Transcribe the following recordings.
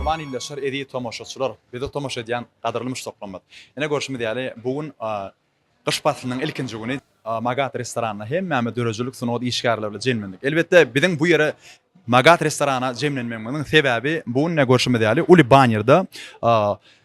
Mähriban ildeşler, eziz tomaşaçylar, bize tomaşa edýän gadyrly muşdaklarymyz! Ine görşümiz ýaly, bu gün gyş paslynyň ilkinji güni Magat restoranynda hemmämiz döredijilik sungat işgärleri bilen jemlendik. Elbetde, biziň bu ýere Magat restorana jemlenmegimiziň sebäbi bu gün ine görşümiz ýaly uly banerde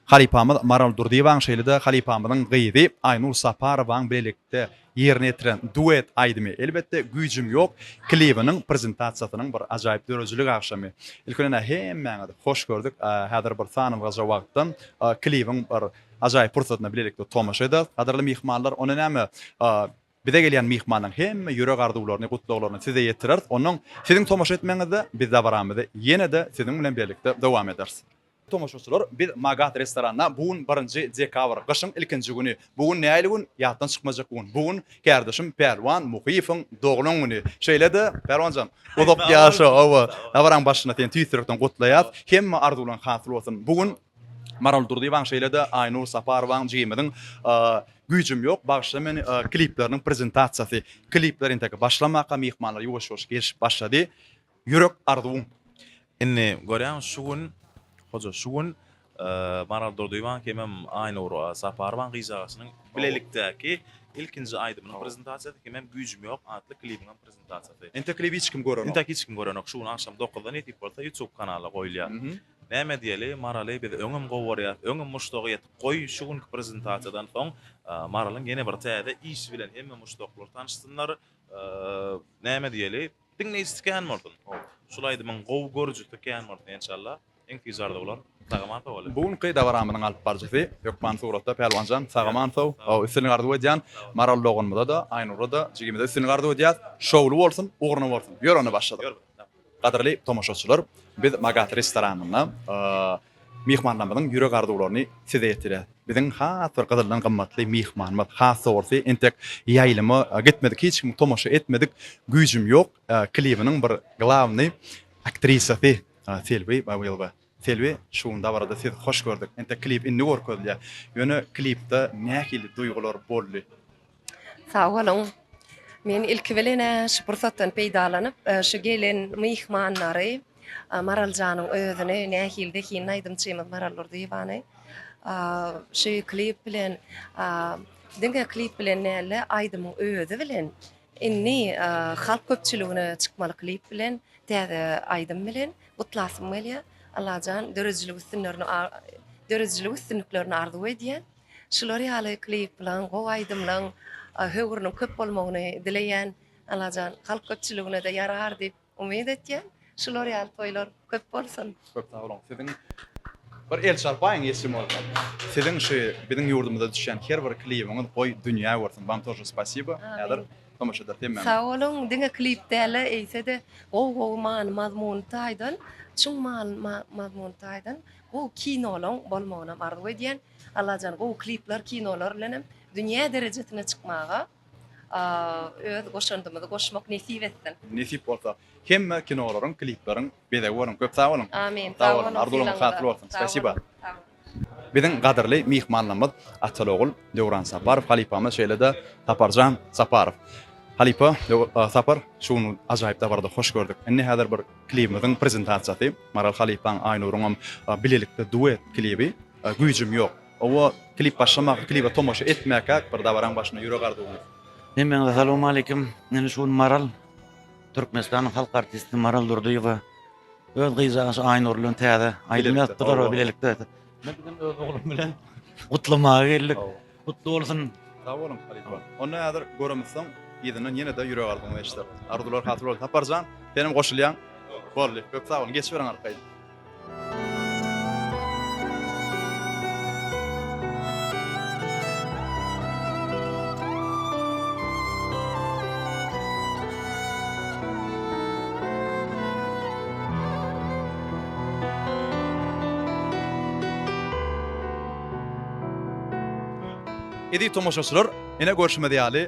halypamyz Maral Durdyýewaň şeýle-de halypamyzyň gyzy Aýnur Saparowaň bilelikde ýerine ýetiren duet aýdymy Elbetde güýjüm ýok klibiniň prezentasiýasynyň bir ajaýyp döredijilik agşamy. Ilki bilen hemmäňizi hoş gördük. Häzir bir sanalgyja wagtdan klibiň bir ajaýyp pursatyna bilelikde tomaşa ederis. Gadyrly myhmanlar, onda näme bize gelýän myhmanlaryň hemme ýürek arzuwlaryny, gutlaglaryny size ýetireris. Onnoň siziň tomaşa etmegiňizde biz dabaramyzy ýene-de siziň bilen birlikde dowam ederis. Tomaşaçylar, biz Magat restoranda bu gün birinji dekabr, gyşyň ilkinji güni. Bu gün nähili gün? Ýatdan çykmajak gün. Bu gün kärdeşim Pälwan Muhyýewiň doglan güni. Şeýle-de, Pälwanjan, uzak ýaşa, hawa, dabaraň başynda seni tüýs ýürekden gutlaýas. Hemme arzuwlaryň hasyl bolsun. Bu gün Maral Durdyýewaň şeýle-de Aýnur Saparowaň jigimiziň Güýjüm ýok, bagyşla meni klipleriniň prezentasiýasy. Klipler entek başlamaka myhmanlar ýuwaş-ýuwaş gelşip başlady. Ýürek arzuwyň. Indi görýäň şu gün Hoja şu gün Maral Durdyýewaň hemem Aýnur Saparowaň gyzjagasynyň bilelikdäki ilkinji aýdymynyň prezentasiýasy hemem Güýjüm ýok atly klibiňem prezentasiýasy. Entek klibi hiç kim görenok. Entek hiç kim görenok. Şu gün agşam dokuzda nesip bolsa YouTube kanala goýulýar. Näme diýeli Maraly biz öňem gowy görýäs, öňem muşdagy ýetik goý şu günki prezentasiýadan soň Maralyň ýene bir täze işi bilen hemme muşdaklar tanyşsynlar. Näme diýeli Diňleýjisi kän bolsun. Şul aýdymyň gowy görüjisi kän bolsun enşalla. Iň süýji arzuwlar. Sagaman sag boluň. Bu günki dabaramyzyň alyp baryjysy hökman suratda Pälwanjan sagaman sag üstünlik arzuw edýän Maral doganymyza-da Aýnura-da jigimize üstünlik arzuw edýäs şowly bolsun ugruna bolsun ýör onda başladyk. Gadyrly tomaşaçylar biz Magat restoranynda Myhmanlarymyzyň ýürek arzuwlaryny size ýetirýäs. Biziň has bir gyzyldan gymmatly myhmanymyz, has dogrusy entek ýaýlyma gitmedik, hiç kim tomaşa etmedik Güýjüm ýok klibiniň bir glawnyý aktrisasy Selbi Babylowa. Selbi, şu gün dabarada sizi hoş gördük. Entek klip indi görkezilýär. Ýöne klipde nähili duýgular boldy? Sag boluň. Men ilki bilen-ä şu pursatdan peýdalanyp, şu gelen myhmanlary, Maral janyň özüni, nähili zehinli aýdymçymyz Maral Durdyýewany şu klip bilen, diňe klip bilen däl-de, aýdymyň özi bilen, indi halk köpçüligine çykmaly klip bilen, täze aýdym bilen gutlasym gelýär. Allajan döredijilik üstünlerini, döredijilik üstünliklerini arzuw edýän. Şular ýaly kliplaň, gowy aýdymlaň höwrüniň köp bolmagyny dileýän. Allajan halk köpçüligine-de ýarar diýip umyt etýän. Şular ýaly toýlar köp bolsun. Köp sag boluň. Siziň bir el çarpaýyň ýetim bolsa. Siziň şu biziň ýurdumyza düşýän her bir klibiňiz goý dünýä görsün. Vam тоже spasibo. Häzir tomaşa ederis hemmämiz. Sag boluň. Diňe klip däl-de, eýse-de gowy-gowy many-mazmuny taýdan, çuň many-mazmuny taýdan gowy kinolaň bolmagynam arzuw edýän. Allajan gowy klipler kinolar bilenem dünýä derejesine çykmaga öz goşandymyzy goşmak nesip etsin. Nesip bolsa hemme kinolaryň klipleriň bezegi boluň köp sag boluň. Amin sag boluň arzuwlaryňyz hasyl bolsun spasiba. Biziň gadyrly myhmanlarymyz Ataly ogul Döwran Saparow halypamyz şeýle-de Saparjan Saparow. Halypa Sapar şu gün ajaýyp dabarada hoş gördük. Indi häzir bir klibimiziň prezentasiýasy Maral halypaň Aýnuryňam bilelikde duet klibi Güýjüm ýok. Owo klip başlamaka klibe tomaşa etmäkäk bir dabaraň başynda ýürek arzuwyňyz. Hemmäňize salowmaleýkim. Meni şu gün Maral Türkmenistanyň halk artisti Maral Durdyýewa öz gyzjagaşy Aýnur bilen täze aýdym ýazypdylar we bilelikde. Men bizem öz oglum bilen gutlamaga geldik. Gutly bolsun. Sag boluň halypa. Onda häzir göremizsoň yzyndan ýene-de ýürek arzuwyňyzy eşideris. Arzuwlar hasyl bolsun. Saparjan, senem goşulýaň. Boldy. Köp sag boluň. Geçiberiň arkaýyn. Eziz tomaşaçylar, ine görşümiz ýaly,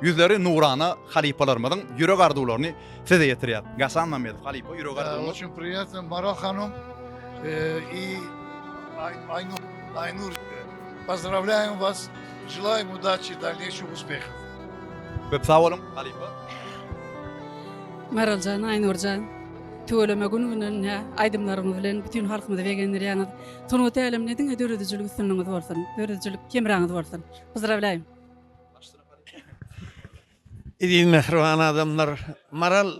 ýüzleri nurana halypalarymyzyň ýürek arzuwlaryny size ýetirýär. Gasan Mamedow halypa ýürek arzuwyňyz. Oçin priýatno Maral hanym i Aýnur Aýnur pozdrawlýaýem was želaýem udaçi dalneýşih uspehov. Köp sag boluň halypa. Maraljan Aýnurjan. Tüweleme gün-günden hä aýdymlaryňyz bilen bütin halkymyzy begendirýäňiz. Sungat äleminde diňe döredijilik üstünligiňiz bolsun. Döredijilik hemraňyz bolsun. Pozdrawlýaýym. Eziz mähriban adamlar, Maral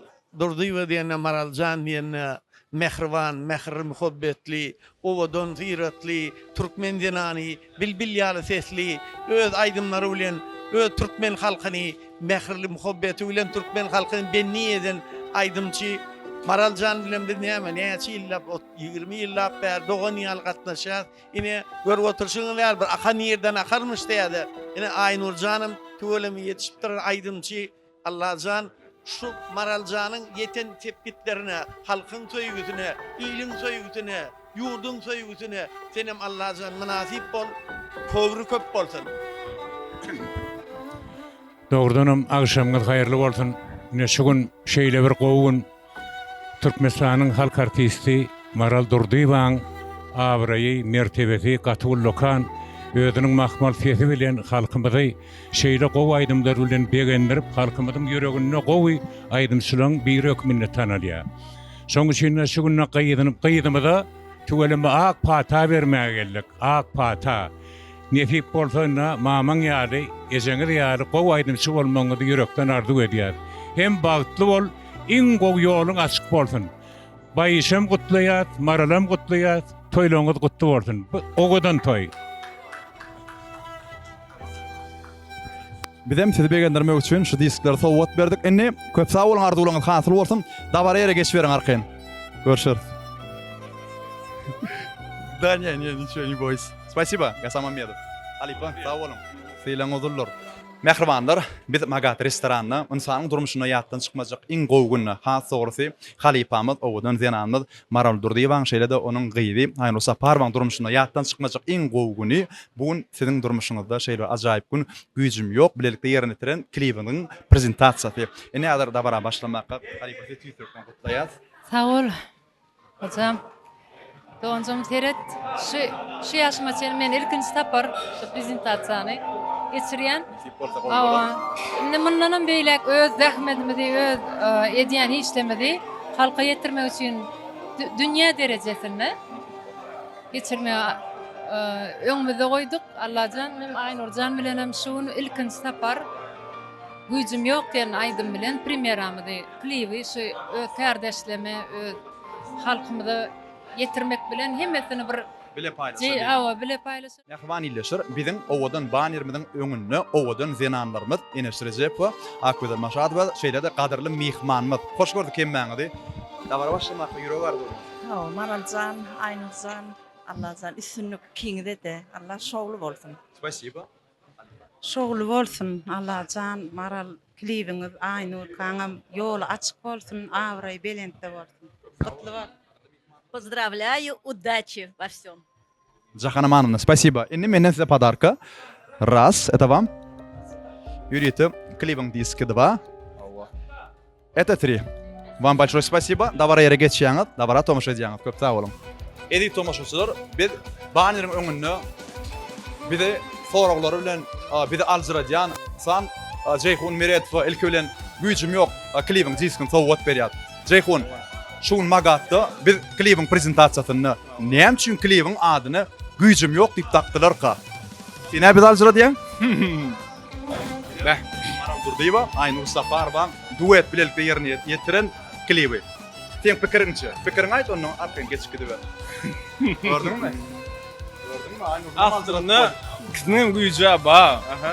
Durdyýewa diýende, Maraljan diýende mähriban, mähir-muhabbetli, owadan syratly türkmen zenany, bilbil ýaly sesli, öz aýdymlary bilen öz türkmen halkyny mähirli muhabbeti bilen türkmen halkyny bendi eden aýdymçy Maraljan bilen biz näme näçe ýyllap, 20 ýyllap bäri dogan ýaly gatnaşýas. Ine, görüp oturyşyňyz ýaly bir akan ýerden akarmyş täze. Ine, Aýnurjanam tüweleme ýetişipdir aýdymçy. Allajan şu Maraljanyň ýeten sepgitlerine, halkyň söýgüsine, iliň söýgüsine, ýurduň söýgüsine senem Allajan mynasyp bol, köwri köp bolsun. Dogrudanam agşamyňyz haýyrly bolsun. Ine şu gün şeýle bir gowy gün. Türkmenistanyň halk artisti Maral Durdyýewaň abraýy, mertebesi gaty ullakan. Özüniň mahmal sesi bilen halkymyzy şeýle gowy aýdymlar bilen begendirip, halkymyzyň ýüreginde gowy aýdymçylaryň biri hökmünde tanalýar. Şonuň üçin-de şu günde gyzyny gyzymyza tüweleme ak pata bermäge geldik. Ak pata. Nesip bolsa indi mamaň ýaly, ejeňiz ýaly gowy aýdymçy bolmagyňyzy ýürekden arzuw edýäs. Hem bagtly bol, iň gowy ýoluň açyk bolsun. Baýyşam gutlaýas, Maralam gutlaýas, toýlaryňyz gutly bolsun. Bu owadan toý. Bizem sizi begendirmek üçin şu diskleri sowgat berdik. Indi köp sag boluň arzuwlaryňyz hasyl bolsun. Dabara ýere geçiberiň arkaýyn. Görşeris. Da ne ne niçего ne boýs. Spasiba Gasan Mammedow. Halypa sag boluň. Sylagyňyz uzuldyr. Mähribanlar, biz Magat restoranda ynsanyň durmuşynda ýatdan çykmajak iň gowy günde, has dogrusy, halypamyz, owadan zenanymyz Maral Durdyýewaň, şeýle-de onuň gyzy Aýnur Saparowaň durmuşynda ýatdan çykmajak iň gowy güni bu gün siziň durmuşyňyzda şeýle bir ajaýyp gün Güýjüm ýok bilelikde ýerine ýetiren klibiňiň prezentasiýasy. Ine häzir dabara başlamakka halypa sizi tüýs ýürekden gutlaýas. Sag bol. Hojam. Doganjygym seret, şu şu ýaşyma çenli men ilkinji sapar şu prezentasiýany geçirýän. Nesip bolsa gowy bolar. Hawa. Indi mundanam beýläk öz zähmetimizi, öz edýän işlerimizi halka ýetirmek üçin dünýä derejesinde geçirmegi öňümizde goýduk. Allajan hem Aýnurjan bilenem şu gün ilkinji sapar Güýjüm ýok diýen aýdym bilen premýeramyzy, klibi şu öz kärdeşlerime, öz halkymyza ýetirmek bilen hemmesini bir Bile paýlaşalyň. Hawa, bile paýlaşalyň. Mähriban ildeşler, biziň owadan banerimiziň öňünde owadan zenanlarymyz Eneş Rejepowa, Akgözel Maşadowa, şeýle-de gadyrly myhmanymyz. Hoş gördük hemmäňizi. Dabara başlamakda ýürek arzuwyňyz. Hawa, Maraljan, Aýnurjan, Allajan üstünlik ikiňize-de, Allah şowly bolsun. Spasibo. Şowly bolsun Allajan Maral klibiňiz Aýnurkaňam ýoly açyk bolsun abraýy belentde bolsun. Gutly bolsun. Pozdravlyayu udaçi vo vsem. Jahan Amanowna spasibo. Indi menden size podarka. Raz, это вам. Ýörite klibiň diski dva. Eta tri. Vam bolşoý spasiba. Dabara ýere geçýäňiz, dabara tomaşa edýäňiz. Köp sag boluň. Eziz tomaşaçylar, biz baneriň öňünde bizi soraglary bilen bizi aljyradýan san Jeýhun Meredowa ilki bilen Güýjüm ýok klibiň diskini sowgat berýär. Jeýhun, şu gün Magatda biz klibiň prezentasiýasynda näme üçin klibiň adyny Güýjüm ýok diýip dakdylarka? Sen-ä bizi aljyradýaň. Beh. Maral Durdyýewa, Aýnur Saparowa duet bilelikde ýerine ýetiren klibi. Seň pikiriňçe? Pikiriňi aýt ondan arkaýyn geçip gidiber. Gördüňmi? Gördüňmi Aýnur? Aslynda ikisiniň hem güýji bar. Aha.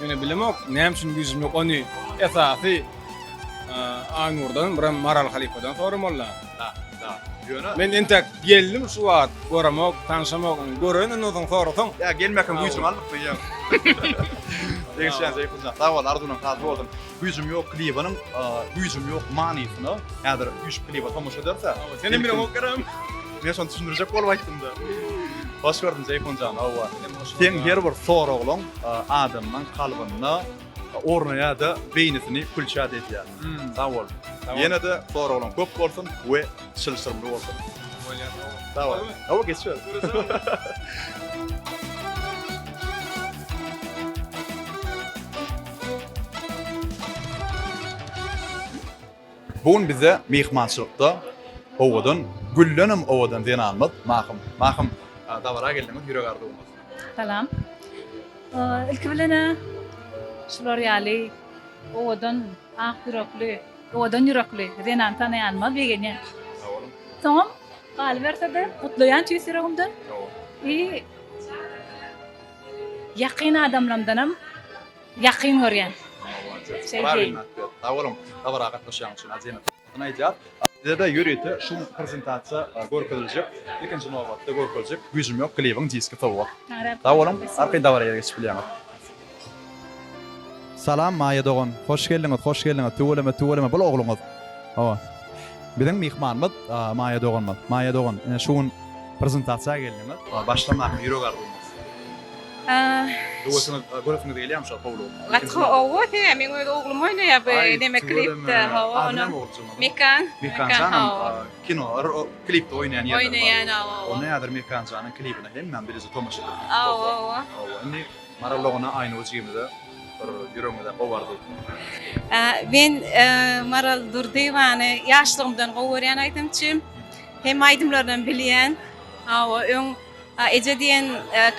Ýöne bilemok, näme üçin güýjüm ýok ony esasy Aýnurdan, birem Maral halypadan soramaly. Da, da. Ýöne Men entek geldim şu wagt, göremok, tanşamok. Gören ondan soň sorasaň. Ýa gelmäkäň güýjüňi aldyk diýýäň. Degişýän Jeýhunjan. Sag bol, arzuwlaryň hasyl bolsun. Güýjüm ýok klibiniň güýjüm ýok manysyna häzir üýşüp klibe tomaşa ederse. Senem bileňok gerem. Men şony düşündirjek bolup aýtdym-da. Hoş gördüm Jeýhunjan, hawa. Seň her bir soraglaň adamyň kalbynda ornaýar-da, beýnisini külçät edýär. Sag bol. Ýene-de soraglaň köp bolsun we çylşyrymly bolsun. Bolýar, sag bol. Sag bol. Hawa, geçiber. Bu gün bizde myhmançylykda owadan, güldenem owadan zenanymyz Mahym. Mahym, dabara geldiňiz, ýürek arzuwyňyz. Salam. Ilki bilen-ä şular ýaly owadan, ak ýürekli, owadan ýürekli zenan tanaýanyma begenýän. Sag boluň. Soňam galyberse-de gutlaýan tüýs ýüregimden. I ýakyn adamlarymdanam ýakyn görýän. Şeýle. Sag boluň. Dabara gatnaşýan üçin Azena aýdýar. Size-de ýörite şu prezentasiýa görkeziljek, ilkinji nobatda görkeziljek Güýjüm ýok klibiň diski sowgat. Sag boluň, arkaýyn dabara ýere geçip bilýäňiz. Salam Maýa dogan, hoş geldiňiz, hoş geldiňiz, tüweleme, tüweleme, bul ogluňyz. Hawa. Biziň myhmanymyz Maýa doganymyz. Maýa dogan, ine şu gün prezentasiýa geldiňiz. Başlamaga ýürek arzuwyňyz. Göwesiňiz, göresiňiz gelýärmi şol howlugy? Gaty gowy, sebäbi meň öz oglum oýnaýar bu neme klipde. Hawa, onuň Mekan. Mekan janam kino, klipde oýnaýan ýerleri bar. Oýnaýan, hawa. Onda häzir Mekan janyň klibine hemmäm bileje tomaşa edeliň. Hawa, hawa. Hawa, indi Maral dogana Aýnur jigimize bir ýüregiňizden gowy arzuw. Men Maral Durdyýewany ýaşlygymdan gowy görýän aýdymçy. Hemme aýdymlarynam bilýän. Hawa, öň Eje diýen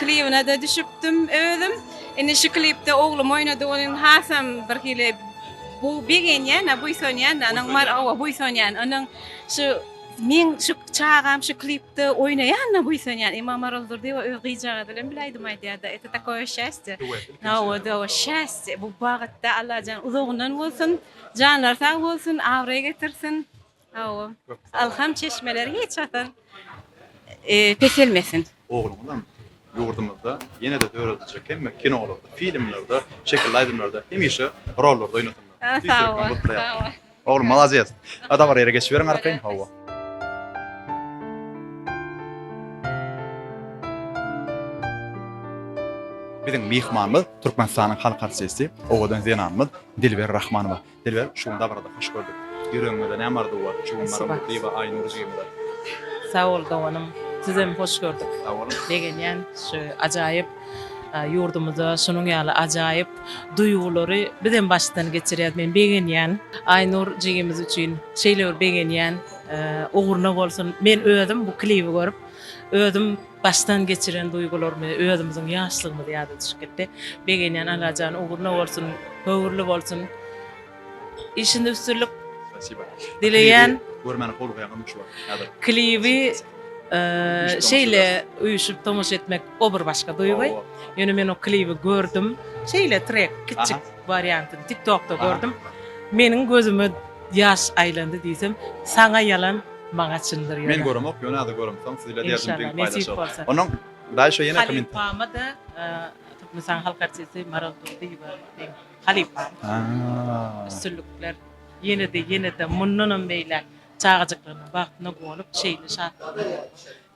klibine-de düşüpdim özüm. Indi şu klipde oglum oýnady, onuň hasam bir hili bu begenýän, buýsanýan, onuň hawa buýsanýan. Onuň şu meň şu çagam şu klipde oýnaýanyna buýsanýan. Emma Maral Durdyýewa öz gyzjagazy bilen bile aýdym aýdýar-da. Это такое счастье. Hawa, hawa, счастье. Bu bagytda Allajan uzagyndan bolsun, janlary sag bolsun, abraý getirsin. Hawa. Ylham çeşmeleri hiç haçan peselmesin. Ogluňyzam ýurdumyzda ýene-de dörediljek hemme kinolarda, filmlerde, şekilli aýdymlarda hemişe rollarda oýnasynlar. Sag bol, sag bol. Oglum malades. Dabara ýere geçiberiň arkaýyn. Hawa. Biziň myhmanymyz Türkmenistanyň halk artisti, owadan zenanymyz Dilber Rahmanowa. Dilber, şu gün dabarada hoş gördük. Ýüregiňizde näme arzuw bar? Şu gün Maral Durdyýewa Aýnur jigimize. Sag bol doganym. Sizem hoş gördük. Sag boluň. Begenýän şu ajaýyp ýurdumyzda şunuň ýaly ajaýyp duýgulary bizem başdan geçirýäs. Men begenýän. Aýnur jigimiz üçin şeýle bir begenýän. Ugruna bolsun. Men özüm bu klibi görüp özüm başdan geçiren duýgularymy, özümiziň ýaşlygymyz ýada düşüp gitdi. Begenýän Allajan ugruna bolsun, höwürli bolsun. Işinde üstünlik Spasiba. dileýän. Görmäne howlugýaňyzmy şu wagt? Häzir. Klibi şeýle üýşüp tomaşa etmek o bir başga duýgy. Ýöne men o klibi gördüm. Şeýle trek, kiçjik wariantyny TikTokda gördüm. Meniň gözüme ýaş aýlandy diýsem, saňa ýalan. Maňa çyndyr ýöne. Men göremok ýöne häzir göremsoň siz ile derdimi Inşallah nesip bolsa. Onuň daýşa ýene komment. Halypama-da Türkmenistanyň halk artisti Maral Durdyýewa meň halypam. Üstünlikler ýene-de ýene-de mundanam beýläk çagajyklarynyň bagtyna guwanyp şeýle şatlyklar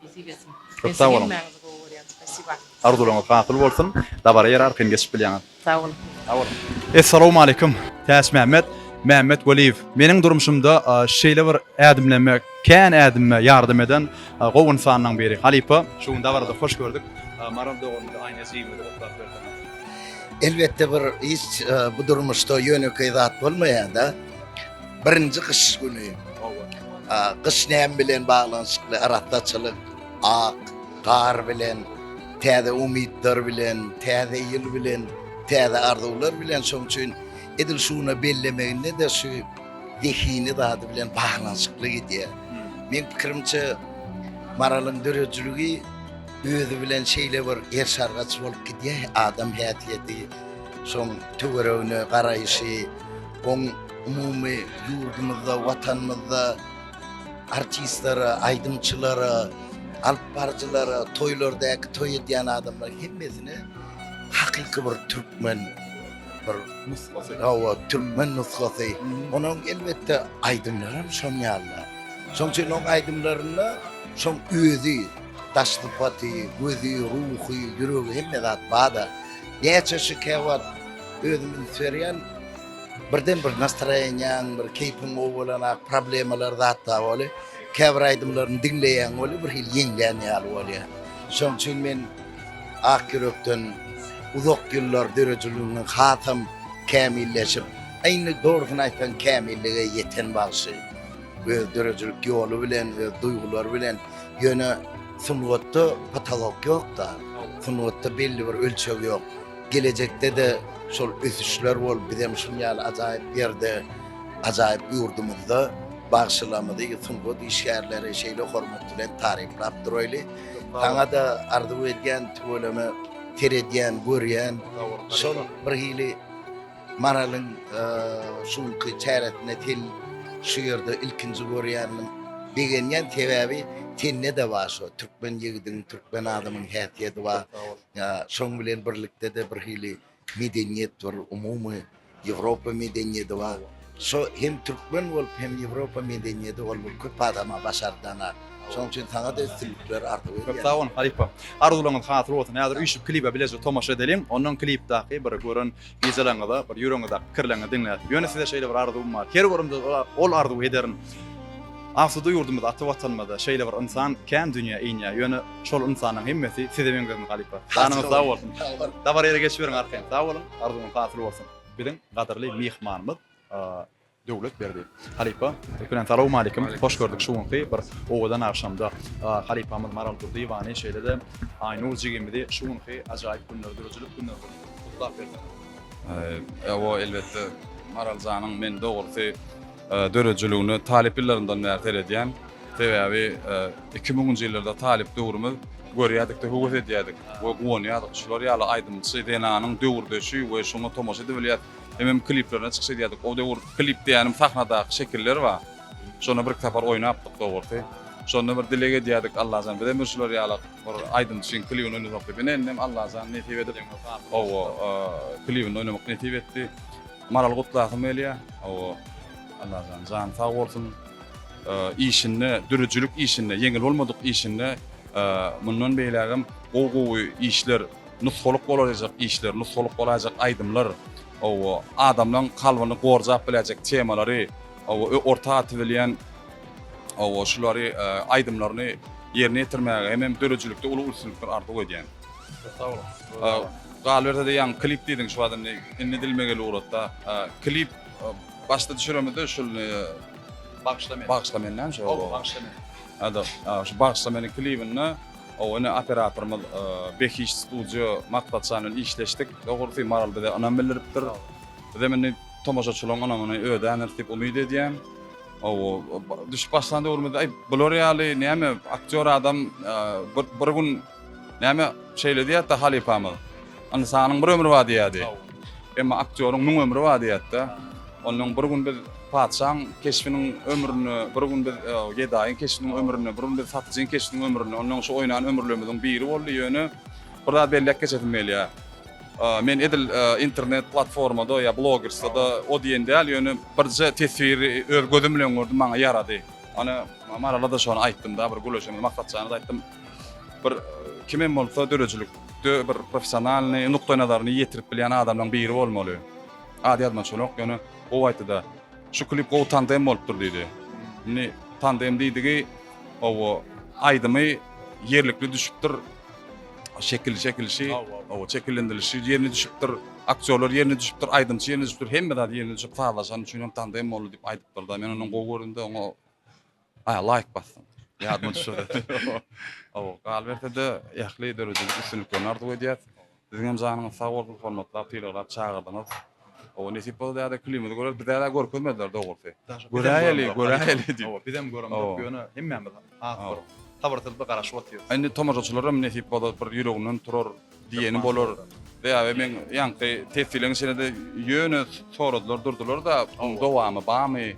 nesip etsin. Köp sag boluň. Hemmäňizi gowy görýän. Spasiba. Arzuwlaryňyz hasyl bolsun. Dabara ýere arkaýyn geçip bilýäňiz. Sag boluň. Sag boluň. Essalawmaleýkim Täçmämmet Mämmet Weliýew. Meniň durmuşymda şeýle bir ädimleme, kän ädimime ýardam eden gowy ynsanlaň biri. Halypa, şu gün dabarada hoş gördük. Maral doganymyzy, Aýna jigimizi gutlap berseňiz. Elbetde bir hiç bu durmuşda ýönekeý zat bolmaýar-da. Birinji gyş güni. Gyş näme bilen baglanyşykly? Arassaçylyk, ak gar bilen, täze umytlar bilen, täze ýyl bilen, täze arzuwlar bilen. Şonuň üçin edil şuna bellemeginde-de şu zehini zady bilen baglanyşykly gidýär. Meň pikirimçe, Maralyň döredijiligi özi bilen şeýle bir eriş-argaç bolup gidýär, adam häsiýeti, şoň töweregine garaýşy, oň umumy ýurdumyzda, Watanymyzda artistlere, aýdymçylara, alyp baryjylara, toýlardaky toý edýän adamlara hemmesine hakyky bir türkmen bir nusgasy. Hawa, türkmen nusgasy. Onuň elbetde aýdymlaram şoň ýaly. Şoň üçin oň aýdymlarynda şoň özi, daş sypaty, gözi, ruhy, ýüregi hemme zat bar-da. Näçe şu käwagt özüm üns berýän, Birden bir nastroýeniýaň bir keýpiň gowy bolanak problemalar zat bar weli käbir aýdymlaryny diňleýäň weli bir hili ýeňlän ýaly bolýar. Şoň üçin men ak ýürekden uzak ýyllar döredijiligiňiň hasam kämilleşip. Indi dogrusyny aýtsaň kämillige ýeten bagşy. Öz döredijilik ýoly bilen, öz duýgulary bilen. Ýöne sungatda potolok ýok-da. Sungatda belli bir ölçeg ýok. Gelejekde-de şol ösüşler bolup, bizem şuny ýaly ajaýyp ýerde, ajaýyp ýurdumyzda bagşylarymyzy, sungat işgärleri şeýle hormat bilen taryplap duraýly. Saňa-da arzuw edýän, tüweleme seredýän, görýän. Şol bir hili Maralyň şu günki çäresinde sen şu ýerde ilkinji görýändim. Begenýän sebäbi sende-de bar şo türkmen ýigidiň, türkmen adamyň häsiýeti bar. Şoň bilen birlikde-de bir hili medeniýet bir umumy Ýewropa medeniýeti bar. Şo hem türkmen bolup hem Ýewropa medeniýeti ol bir köp adama başardanak. Şonuň üçin saňa-da üstünlikler arzuw edýän. Köp sag boluň halypa. Arzuwlaryňyz hasyl bolsun. Häzir üýşüp klibe bileje tomaşa edeliň. Ondan klipdaky bir gören wideolaryňyza bir ýüregiňizdäki pikirleriňizi diňläris. Ýöne size şeýle bir arzuwym bar. Her görümde ol arzuwy ederin. Asuda ýurdumyzda ata watanymyzda şeýle bir ynsan kän dünýä inýär. Ýöne şol ynsanyň hemmesi size meňzesin halypa. Janyňyz sag bolsun. Dabara ýere geçiberiň arkaýyn. Sag boluň. Arzuwyňyz hasyl bolsun. Biziň gadyrly myhmanymyz Döwlet Berdi. Halypa, ilki bilen salowmalikim. Hoş gördük şu günki bir owadan agşamda halypamyz Maral Durdyýewany şeýle-de Aýnur jigimizi şu günki ajaýyp günleri, döredijilik günleri bilen gutlap berseňiz. Hawa, elbetde, Maral janyň men dogrusy döredijiligine talyp ýyllarymdan bäri seredýän. Sebäbi 2000-nji ýyllarda talyp döwrümiz görýärdik-de höwes edýärdik we guwanýardyk. Şular ýaly aýdymçy zenanyň döwürdeşi we şoňa tomaşa edibilýär. Hemem kliplerine çykyş edýärdik. O döwür klip diýýänim sahnadaky şekiller bar. Şonda birki sapar oýnapdyk dogrusy. Şonda bir dileg edýärdik, Allajan bizem bir şular ýaly bir aýdymçyň klibini oýnasak diýip. Ine indem Allajan nesip edip, hawa, klibinde oýnamak nesip etdi. Maraly gutlasym gelýär. Hawa, Allajan jany sag bolsun. Işinde, döredijilik işinde, ýeňil bolmadyk işinde mundan beýlägem gowy-gowy işler, Nusgalyk bolaýjak işler, nusgalyk bolaýjak aýdymlar, hawa, adamlaň kalbyny gorjap biläýjek temalary, hawa, orta atybilýän, hawa, şulary aýdymlaryny ýerine ýetirmäge hemem döredijilikde uly üstünlikler arzuw edýän. Köp sag boluň. Galyberse-de ýaňy klip diýdiň şu wagt indi indi dilime gelip ugrady-da. Klip başda düşüremizde şul Bagyşla meni. Bagyşla meni näme şo? Hawa, Bagyşla meni. Hada, şu Bagyşla meni klibinde Hawa ine operatorymyz Behişt studio Maksatjan bilen işleşdik. Dogrusy Maral bize ynam bildiripdir. Bizem indi tomaşaçylaryň ynamyny ödändiris diýip umyt edýän. Hawa düşüp başlan döwrümizde aý bular ýaly näme aktýor adam bir bir gün näme şeýle diýýärdi halypamyz. Ynsanyň bir ömri bar diýýärdi. Emma aktýoryň müň ömri bar diýýärdi-de. Onnoň bir gün biz patyşaň keşbiniň ömrüni, bir gün biz gedaýyň keşbiniň ömrüni, bir gün biz satyjyň keşbiniň ömrüni, onnoň şu oýnan ömürlerimiziň biri boldy. Ýöne bir zat belläp geçesim gelýär. Men edil internet platformada ýa blogerstwada o diýen däl, ýöne birje teswiri öz gözüm bilen gördüm, maňa ýarady. Ony Marala-da şony aýtdym-da, bir gürleşenimizde Maksatjana-da aýtdym. Bir kimem bolsa döredijilikde bir professionalnyý nukdaýnazaryny ýetirip bilýän adamlaryň biri bolmaly. Ady ýadyma düşenok, ýöne gowy aýtdy-da. Şu klip gowy tandem bolupdyr diýdi. Indi tandem diýdigi, hawa, aýdymy ýerlikli düşüpdir. Şekil çekilişi, hawa, şekillendirilişi ýerine düşüpdir. Aktýorlar ýerine düşüpdir, aýdymçy ýerine düşüpdir, hemme zat ýerine düşüp sazlaşany üçin hem tandem boldy diýip aýdypdyr-da. Men ondan gowy gördüm-de, oňa Aý laýk basdym. Ýadyma düşürdi. Hawa, galyberse-de ähli döredijilik üstünliklerini arzuw edýäs. Siziň hem janyňyz sag bolsun, hormatlap, sylaglap çagyrdyňyz. Hawa, nesip bolsa däde klibimizi göreris. Bize-de görkezmediler dogrusy. Göräýeli, göräýeli diýip. Hawa, bizem göremzok, ýöne hemmämiz has bir sabyrsyzlyk garaşyp otyrys. Indi tomaşaçylar hem nesip bolsa bir ýüreginden turar diýeni bolar. Sebäbi meň ýaňky teswirleriň içinde-de ýöne soradylar durdular-da, oň dowamy barmy?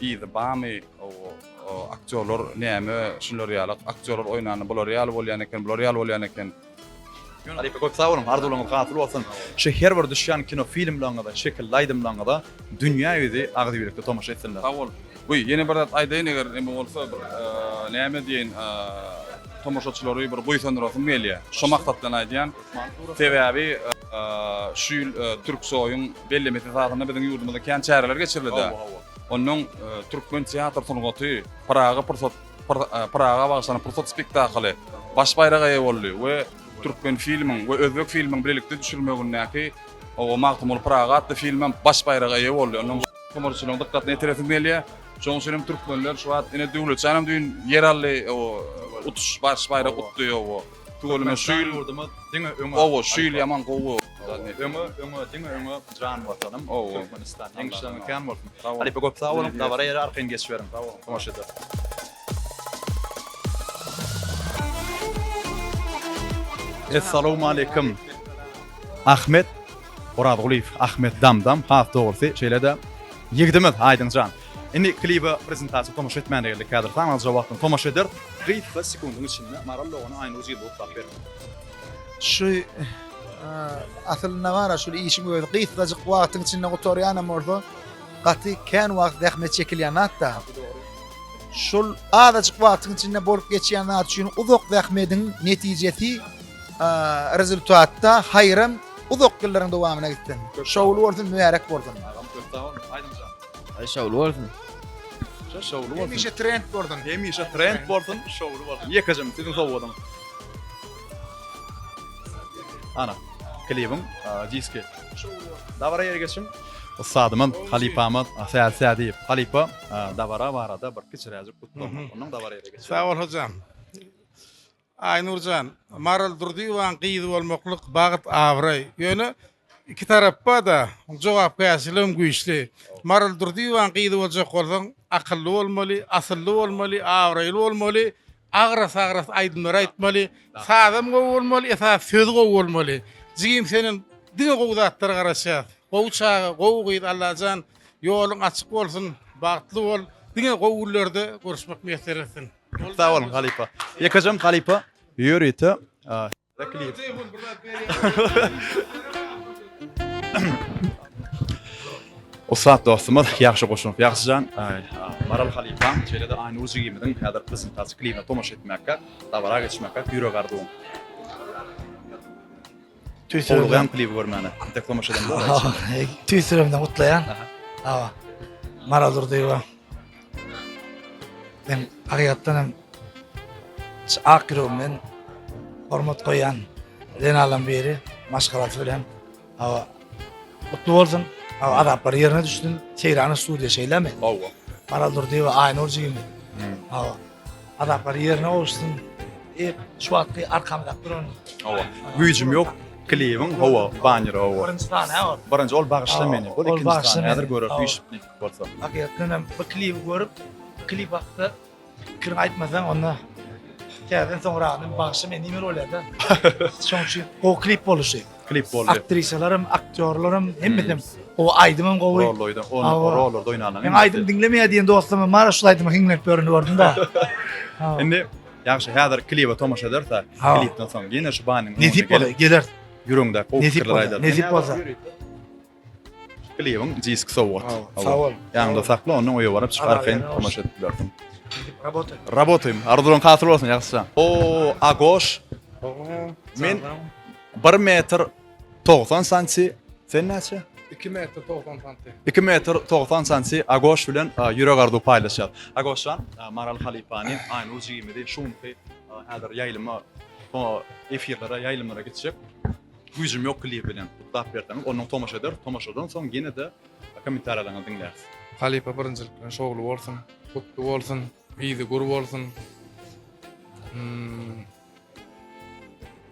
Yzy barmy aktýorlar näme şular ýaly aktýorlar oýnanda bular ýaly bolýan eken bular ýaly bolýan eken. Halypa köp sag boluň arzuwlaryňyz hasyl bolsun şu her bir düşýän kino filmleriňize şekilli aýdymlaryňyza dünýä ýüzi agzybirlikde tomaşa etsinler. Sag bol. Bu ýene bir zat aýdaýyn eger neme bolsa bir näme diýeýin tomaşaçylary bir buýsandyrasym gelýär. Şo maksat bilen aýdýan. Sebäbi şu ýyl Türksoýyň bellemesi esasynda biziň ýurdumyzda kän çäreler geçirildi. Onnoň türkmen teatr sungaty Pyragy pursat Pyraga bagyşlanan pursat spektakly baş baýraga eýe boldy we Türkmenfilmiň we Özbekfilmiň bilelikde düşürmegindäki. Oba Magtymguly Pyragy atly filmem baş baýraga eýe boldy. Ondan tomaşaçylaryň dykgatyna ýetiresim gelýär. Şonuň üçin hem türkmenler şu wagt ine Döwletjan hem düýn ýer aldy, utuş baş baýrak utdy oba. Tüweleme şu ýyl ýurdumyz diňe öňe. Oba şu ýyl ýaman gowy. Öňe öňe diňe öňe jan watanym Türkmenistan. Ýeňişleriňiz kän bolsun. Halypa köp sag boluň dabara ýere arkaýyn geçiberiň. Tomaşa eder. Essalawmaleýkim. Ahmet Orazgulyýew, Ahmet Damdam, has dogrusy, şeýle-de ýigidimiz Aýdyňjan. Indi klibe prezentasiýa tomaşa etmäne geldik häzir. Sanalja wagtyň tomaşa ederis. Gysga sekundyň içinde Maral dogany Aýnur jigide gutlap ber. Şu aslynda bar-a şul işiň özi gysgajyk wagtyň içinde gutarýanam bolsa, gaty kän wagt zähmet çekilýän zat-da. Şol azajyk wagtyň içinde bolup geçýän zat üçin uzak zähmediň netijesi rezultatda haýram uzak ýyllaryň dowamyna gitsin. Şowly bolsun, mübärek bolsun. Agam köp sag boluň. Aýdyňjan. Aý şowly bolsun. Şo şowly bolsun. Hemişe trend bolsun. Hemişe trend bolsun, şowly bolsun. Ýekejem siziň sowgadyňyz. Ana, klibiň diski. Dabara ýeri geçiň. Ussadymyz, halypamyz Sähet Sädiýew. Halypa, dabara barada bir kiçiräjik gutlag. Ondan dabara ýere geçelim. Sag bol hojam. Aýnurjan, Maral Durdyýewanyň gyzy bolmaklyk bagt, abraý. Ýöne iki tarap bar-da, jogapkärçiligem güýçli. Maral Durdyýewanyň gyzy boljak bolsaň, akylly bolmaly, asylly bolmaly, abraýly bolmaly, agras-agras aýdymlar aýtmaly, sazam gowy bolmaly, esasy sözi gowy bolmaly. Jigim senden diňe gowy zatlara garaşýas. Gowy çaga, gowy gyz Allajan ýoluň açyk bolsun, bagtly bol, diňe gowy günlerde görüşmek miýesser etsin. Sag boluň halypa. Ýekejem halypa ýörite klip. Ussat dostumyz Ýagşy Goşunow Ýagşyjan Maral halypaň şeýle-de Aýnur jigimiziň häzir prezentasiýa klibine tomaşa etmäkkä, dabara geçmekkä ýürek arzuwyň. Tüýs ýüregimden klibi görmäne. Entek tomaşa edemzok. Tüýs ýüregimden gutlaýan. Hawa. Maral Durdyýewa. Men hakykatdan hem ak ýüregimden hormat goýýan zenanlaryň biri maşgalasy bilen. Hawa. Gutly bolsun. Hawa, azaplary ýerine düşsün. Seýrana studiýa şeýlemi? Hawa. Maral Durdyýewa, Aýnur jigimiz. Hawa. Azaplary ýerine gowuşsyn. E, şu wagtky arkamyzda duran. Hawa. Güýjüm ýok. Klibiň hawa, banner hawa. Birinji sany ha ol. Birinji ol bagyşla meni. Ol ikinji sany. Häzir görer üýşüp nesip bolsa. Hakykatdan hem bu klibi görüp, klip hakda pikiriňi aýtmasaň onda täzeden soňragyny bagyşla meni diýmeli bolýar-da. Şonuň üçin gowy klip boldy şu. Klip boldy. Aktrisalar hem, aktýorlar hem, hemmesi hem gowy, aýdym hem gowy. Rolda oýna, rollarda oýnanlar. Men aýdym diňlemeýär diýen dostum hem bar, şul aýdyma hiňlenip ýöreni gördüm-de. Indi ýagşy häzir klibe tomaşa ederse, klipden soň ýene şu banyň Nesip bolsa geler. Ýüregiňdäki gowy pikirleri aýdar. Nesip bolsa. Klibiň disk sowgat. Sag bol. Ýanyňda sakla, ondan öýe baryp çyk arkaýyn tomaşa edip bilersiň. Rabotaý. Rabotaýym. Arzuwlaryň hasyl bolsun ýagşyja. O, Agoş. Men 1 metr 90 santi. Sen näçe? 2 metr 90 santi. 2 metr 90 santi Agoş bilen ýürek arzuw paýlaşýar. Agoşjan, Maral halypany, Aýnur jigimizi şu günki häzir ýaýlyma, efirlere, ýaýlymlara gitjek. Güýjüm ýok klibi bilen gutlap berseňiz, ondan tomaşa ederis. Tomaşadan soň ýene-de kommentariýalaryňyzy diňläris. Halypa birinjilik bilen şowly bolsun, gutly bolsun, yzy gür bolsun.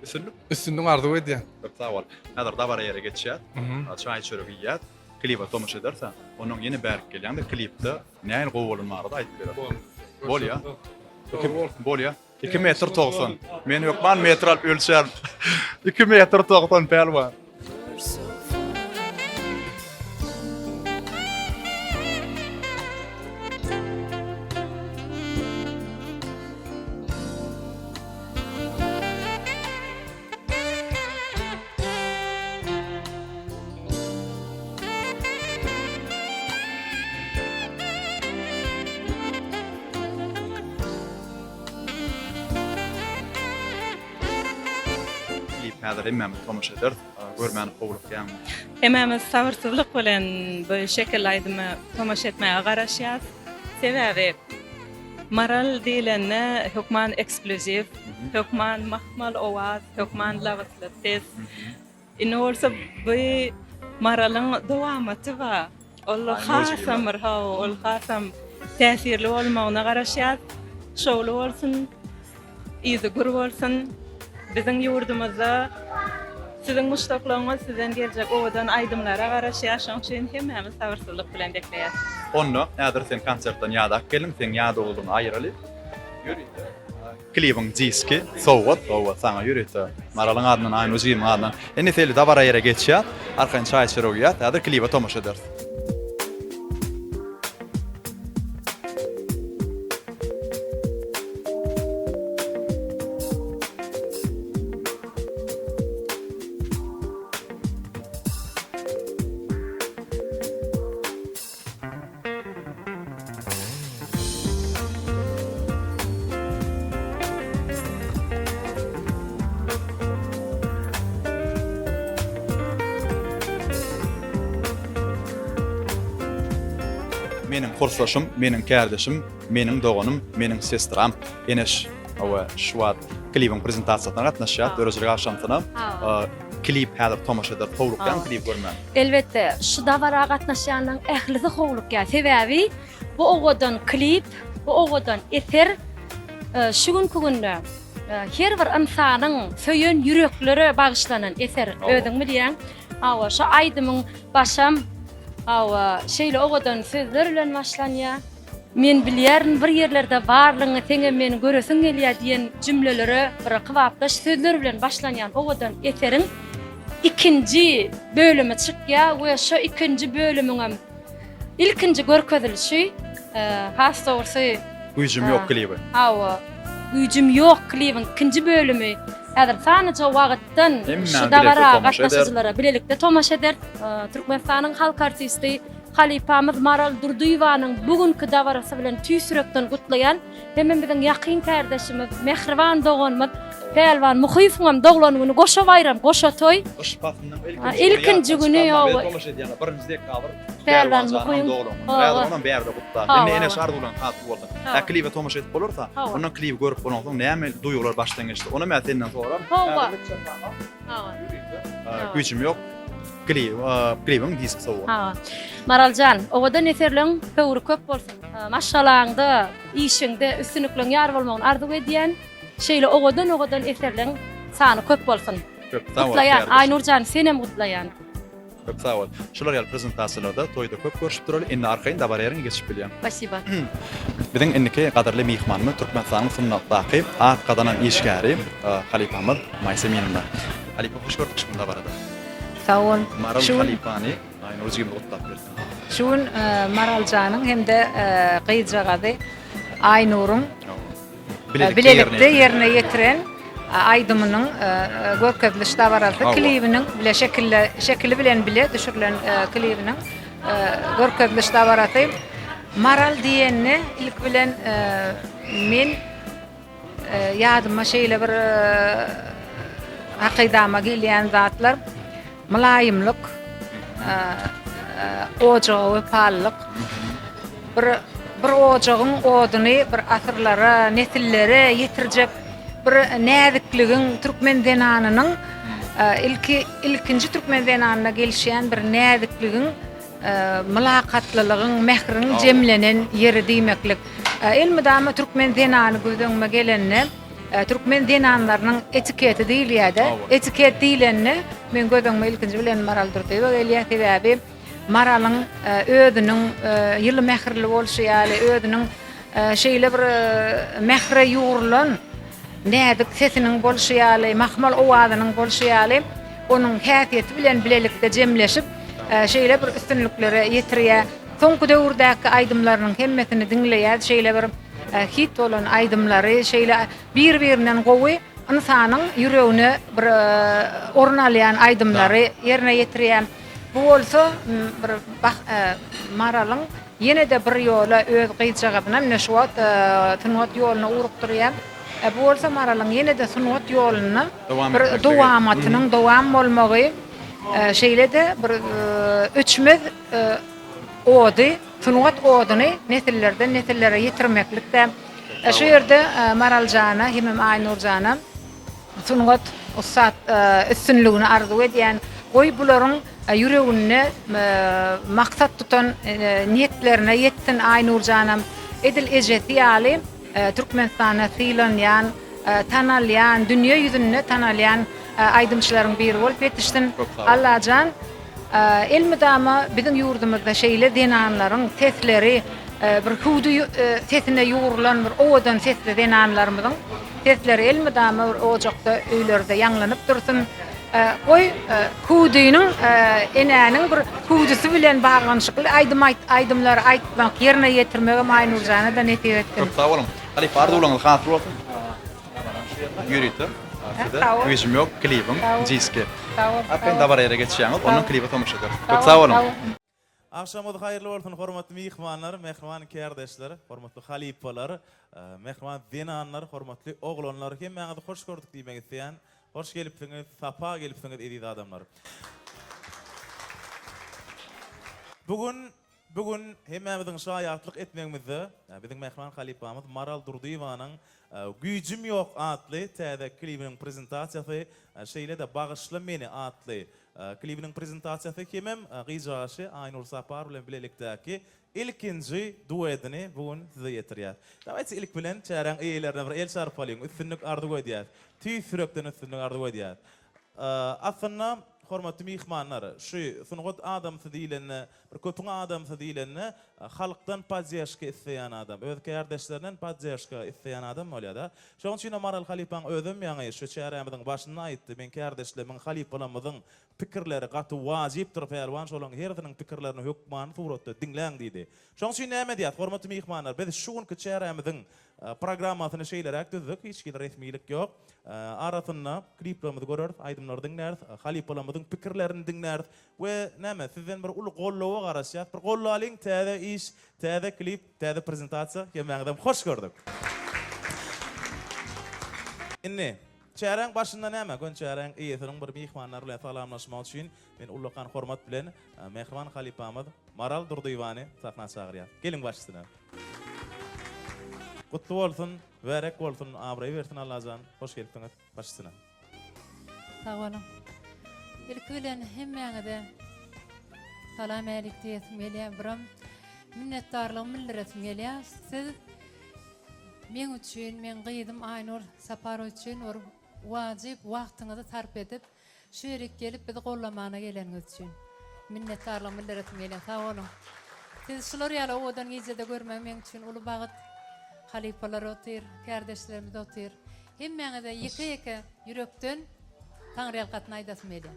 Üstünlik? Üstünlik arzuw edýän. Köp sag bol. Häzir dabara ýere geçýäs. Çaý-çörek iýýäs. Klibe tomaşa ederis. Ondan ýene bärik gelýäň-de klipde nähili gowy bolany barada aýdyp bereris. Bolýa. Bolýa. 2 metr 90. Men hökman metr alyp ölçärin. 2 metr 90 pälwan. Klip häzir hemmämiz tomaşa ederis. Görmäni howlukýaňmy? Hemmämiz sabyrsyzlyk bilen bu şekilli aýdyma tomaşa etmäge garaşýas. Sebäbi Maral diýlende hökman eksklýuziw, hökman mahmal owaz, hökman labyzly ses. Indi bolsa bu. Maralyň dowamaty bar. Ol hasam bir hawa, ol hasam täsirli bolmagyna garaşýas. Şowly bolsun, yzy gür bolsun. Biziň ýurdumyzda siziň muşdaklaryňyz sizden geljek owadan aýdymlara garaşýar. Şonuň üçin hemmämiz sabyrsyzlyk bilen bekleýäs. Onda häzir sen konsertden ýadap geldiň, seň ýadawlygyňy aýyraly. Ýörite klibiň diski sowgat, sowgat saňa ýörite. Maralyň adyndan, Aýnur jigimiň adyndan. Indi seli dabara ýere geçýäs, arkaýyn çaý-çörek iýäs, häzir klibe tomaşa ederis. Meniň kursdaşym, meniň kärdeşim, meniň doganym, meniň sestram Eneş we şu wagt klibiň prezentasiýasyna gatnaşýar, döredijilik agşamsyna. Klip häzir tomaşa eder, howlukýaň klip görmän. Elbetde, şu dabara gatnaşýanlaryň ählisi howlukýar. Sebäbi bu owadan klip, bu owadan eser şu günki günde her bir ynsanyň söýen ýüreklere bagyşlanan eser. Özüň bilýäň. Hawa, şu aýdymyň başam hawa, şeýle owadan sözler bilen başlanýar. Men bilýärin bir ýerlerde barlygyňy seňem meni göresiň gelýär diýen jümlelere bir kybapdaş sözler bilen başlanýan owadan eseriň ikinji bölümi çykýar we şo ikinji bölümiňem ilkinji görkezilişi has dogrusy Güýjüm ýok klibi. Hawa. Güýjüm ýok klibiň ikinji bölümi häzir sanyja wagtdan şu dabara gatnaşyjylara bilelikde tomaşa ederis. Türkmenistanyň halk artisti Halypamyz Maral Durdyýewanyň bu günki dabarasy bilen tüýs ýürekden gutlaýan. Hemem biziň ýakyn kärdeşimiz, mähriban doganymyz Pälwan Muhyýewiňem doglan güni goşa baýram, goşa toý. Gyş paslynyň ilkinji güni ýatdan çykarmaň tomaşa edýänler birinji dekabr Pälwan janyň doglan güni. Häzir onam bärde gutla. Indi Eneş arzuwlaryň hasyl bolsun. Hä klibe tomaşa edip bolarsa, ondan klibi görüp bolansoň näme duýgular başdan geçdi? Ony men senden soram. Häzirlikçe saňa güýjüm ýok. Klip, klibiň disk sowgat. Hawa. Maraljan, owadan eserleň höwri köp bolsun. Maşgalaňda, işiňde üstünlikleň ýar bolmagyny arzuw edýän. Şeýle owadan-owadan eserleň sany köp bolsun. Köp sag bol. Gutlaýan, Aýnurjan senem gutlaýan. Köp sag bol. Şular ýaly prezentasiýalarda toýda köp görşüp duraly. Indi arkaýyn dabara ýeriňe geçip bilýäň. Spasiba. Biziň indiki gadyrly myhmanymyz Türkmenistanyň sungatdaky at gazanan işgäri halypamyz Maýsa Minina. Halypa hoş gördük şu gün dabarada. Sag bol. Maral Şu gün halypany Aýnur jigimiz gutlap bersin. Şu gün Maraljanyň hem-de gyzjagazy Aýnuryň bilelikde ýerine ýetiren aýdymynyň görkeziliş dabarasy, klibiniň bile şekilde şekili bilen bile düşürilen klibiniň görkeziliş dabarasy. Maral diýende ilki bilen men Ýadyma şeýle bir hakydama gelýän zatlar, mylaýymlyk, ojaga wepalylyk, bir bir ojagyň oduny bir asyrlara, nesillere ýetirjek bir näzikligiň türkmen zenanynyň ilki ilkinji türkmen zenanyna gelişýän bir näzikligiň mylakatlylygyň, mähriň jemlenen ýeri diýmeklik. Elmydama türkmen zenany göz öňüme gelende, türkmen zenanlarynyň etiketi diýilýär-de. Etiket diýlende, meň göz öňüme ilkinji bilen Maral Durdyýewa gelýär. Sebäbi Maralyň özüniň ýyly mähirli bolşy ýaly, özüniň şeýle bir mähre ýugrulan näzik sesiniň bolşy ýaly, mahmal owazynyň bolşy ýaly, onuň häsiýeti bilen bilelikde jemleşip, şeýle bir üstünliklere ýetirýär. Soňky döwürdäki aýdymlarynyň hemmesini diňleýäs, şeýle bir hit bolan aýdymlary, şeýle bir-birinden gowy ynsanyň ýüregine bir orun alýan aýdymlary ýerine ýetirýär. Bu bolsa bir Maralyň ýene-de bir ýola öz gyzjagazyna ine şu wagt sungat ýoluna ugrukdyrýar. Bu bolsa Maralyň ýene-de sungat ýolunda bir dowamatynyň dowam bolmagy, şeýle-de bir öçmez ody, sungat oduny nesillerden nesillere ýetirmeklik-de. Şu ýerde Maraljana hemem Aýnurjana sungat ussat üstünligini arzuw edýän. Goý bularyň ýüreginde maksat tutan niýetlerine ýetsin Aýnurjanam edil ejesi ýaly Türkmenistanda sylanýan, tanalýan, dünýe ýüzünde tanalýan aýdymçylaryň biri bolup ýetişsin. Allajan elmydama biziň ýurdumyzda şeýle zenanlaryň sesleri bir hüwdi sesine ýugrulan bir owadan sesli zenanlarymyzyň sesleri elmydama bir ojakda, öýlerde ýaňlanyp dursun. Goý, hüwdiniň, enäniň bir hüwdüsi bilen baglanyşykly aýdym aýdymlary aýtmak, ýerine ýetirmegem Aýnurjana-da nesip etsin. Köp sag boluň. Halypa arzuwlaryňyz hasyl bolsun. Ýörite size Güýjüm ýok klibiň diski. Arkaýyn dabara ýere geçýäňiz, ondan klibe tomaşa ederis. Köp sag boluň. Agşamyňyz haýyrly bolsun hormatly myhmanlar, mähriban kärdeşler, hormatly halypalar, mähriban zenanlar, hormatly oglanlar hemmäňizi hoş gördük diýmek isleýän. Hoş gelipsiňiz, sapa gelipsiňiz eziz adamlar. Bu gün bu gün hemmämiziň şaýatlyk etmegimizde biziň mähriban halypamyz Maral Durdyýewanyň Güýjüm ýok atly täze klibiniň prezentasiýasy, şeýle-de Bagyşla meni atly Klibiniň prezentasiýasy hemem gyzjagaşy Aýnur Sapar bilen bilelikdäki ilkinji duedini bu gün size ýetirýäs. Dawayçe ilk bilen çäräň eýelerine bir el çarpalyň, üstünlik arzuw edýäs. Tüýs ýürekden üstünlik arzuw edýäs. Aslynda hormatly myhmanlar, şu sungat adamsy diýlende, bir köpüň adamsy diýlende halkdan poddežka isleýän adam, öz kärdeşlerinden poddežka isleýän adam bolýar-da. Şonuň üçinem Maral halypaň özem ýaňy şu çärämiziň başynda aýtdy, meň kärdeşlerimiň, halypalarymyzyň pikirleri gaty wajypdyr, Pälwan şolaryň hersiniň pikirlerini hökmany suratda diňläň diýdi. Şonuň üçin näme edýäs, hormatly myhmanlar, biz şu günki çärämiziň programmasyny şeýleräk düzdük, hiç hili resmilik ýok. Arasynda kliplerimizi göreris, aýdymlary diňläris, halypalarymyzyň pikirlerini diňläris we näme, sizden bir uly goldawa garaşýas. Bir goldalyň, täze iş, täze klip, Täze prezentasiýa hemmäňizem hoş gördük. Indi, çäräň başynda näme, gön çäräň eýesiniň bir myhmanlar bilen salamlaşmagy üçin men ullakan hormat bilen mähriban halypamyz Maral Durdyýewany sahna çagyrýas. Geliň baş üstüne. Gutly bolsun, mübärek bolsun, abraý bersin Allajan. Hoş gelipsiňiz. Baş üstüne. Sag boluň. Ilki bilen hemmäňize salam älik diýesim gelýär. Biram minnetdarlygymy bildiresim gelýär. Siz meň üçin, meň gyzym Aýnur Saparowa üçin bir wajyp wagtyňyzy sarp edip, şu ýerik gelip bizi gollamana geleniňiz üçin minnetdarlygymy bildiresim gelýär. Sag boluň. Sizi şular ýaly owadan gijede görmegim meň üçin uly bagt. Halypalar otyr, kärdeşlerimiz otyr. Hemmäňize ýeke-ýeke ýürekden Taňryýalkasyn aýdasym gelýär.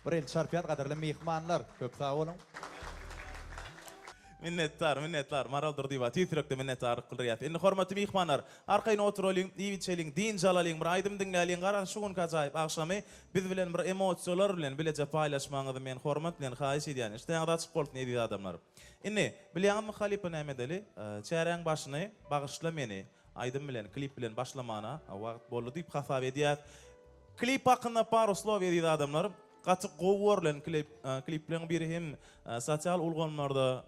Bir el çarpýas gadyrly myhmanlar köp sag boluň. Minnetdar, minnetdar Maral Durdyýewa tüýs ýürekden minnetdarlyk bildirýäs. Indi hormatly myhmanlar, arkaýyn oturalyň, iýip içeliň, dynç alalyň, bir aýdym diňläliň, garaz şu günki ajaýyp agşamy biz bilen bir emosiýalar bilen bileje paýlaşmagyňyzy men hormat bilen haýyş edýän. Işdäňiz açyk bolsun eziz adamlar. Indi, bilýäňizmi halypa näme edeli? Çäräň başyny Bagyşla meni Aýdym bilen, klip bilen başlamana wagt boldy diýip hasap edýäs. Klip hakynda paru slov eziz adamlar. Gaty gowy görlen klip, klipleriň biri hem sosial ulgamlarda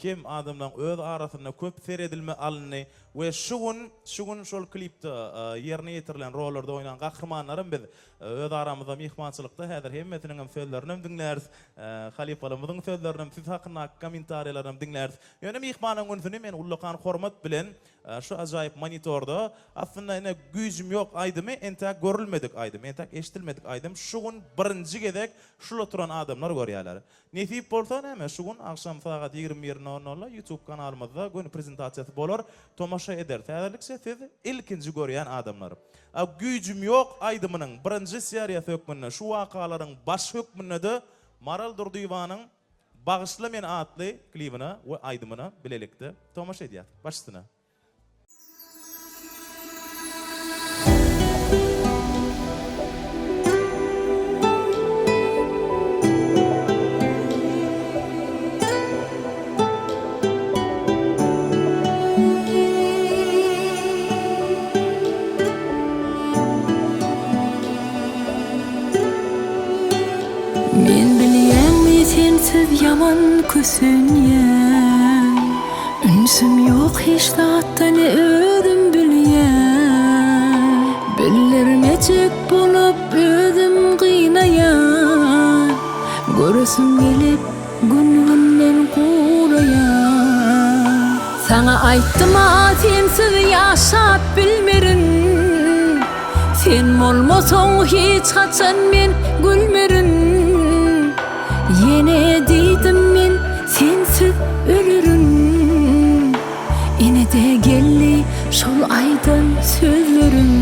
hem adamlaryň öz arasynda köp seredilme alyndy we şu gün şu gün şol klipde ýerine ýetirilen rollarda oýnan gahrymanlaram biz öz aramyzda myhmançylykda häzir hemmesiniňem sözlerinem diňläris. Halypalarymyzyň sözlerinem siz hakyndaky kommentariýalarynam diňläris. Ýöne myhmanyň ünsüni men ullakan hormat bilen Şu ajaýyp monitorda aslynda ine güýjüm ýok aýdymy entäk görülmedik aýdym, entäk eşidilmedik aýdym şu gün birinji gezek şul oturan adamlar görýärler. Nesip bolsa näme şu gün agşam sagat 21 nol nolda youtube kanalymyzda göni prezentasiýasy bolar tomaşa ederis. Häzirlikçe siz ilkinji görýän adamlar. A güýjüm ýok aýdymynyň birinji seriýasy hökmünde şu wakalaryň başy hökmünde-de Maral Durdyýewanyň Bagyşla meni atly klibine we aýdymyna bilelikde tomaşa edýäs. Baş üstüne. Men bilýänmi sensiz ýaman kösenýän Ünsüm ýok hiç zatda ne özüm bilýän Bildirmejek bolup özüm gynaýan. Göresim gelip gün-günden guraýan. Saňa aýtdym-a sensiz ýaşap bilmerin. Sen bolmasaň hiç haçan men gülmerin. Ýene diýdim men sensiz ölerin. Ine-de geldi şol aýdan sözleriň.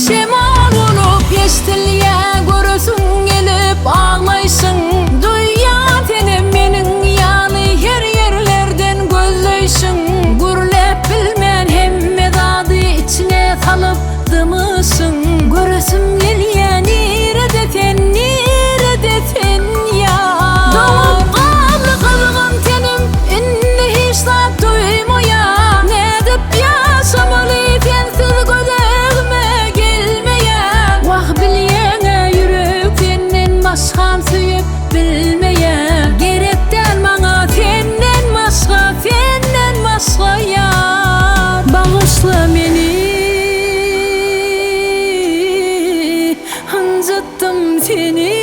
Şemal bolup eşdilýä göresiň gelip aglaýşyň. Duýýan senem meniň ýaly her ýerlerden gözleýşiň. Gürläp bilmän hemme zady içiňe salyp dymyşyň. Göresim gelýä nirede sen nirede sen ýar. Doňup galdy gyzgyn tenim Indi hiç zat duýmaýan Nädip ýaşamaly sensiz göz öňüme gelmeýän Wah bilýäňä ýürek senden başgam söýüp bilmeýän Gerek däl maňa senden başga senden başga ýar Bagyşla meni ynjytdym seni.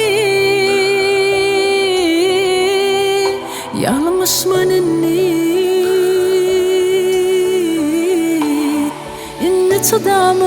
Ýalňyşman indi, indi çydamok.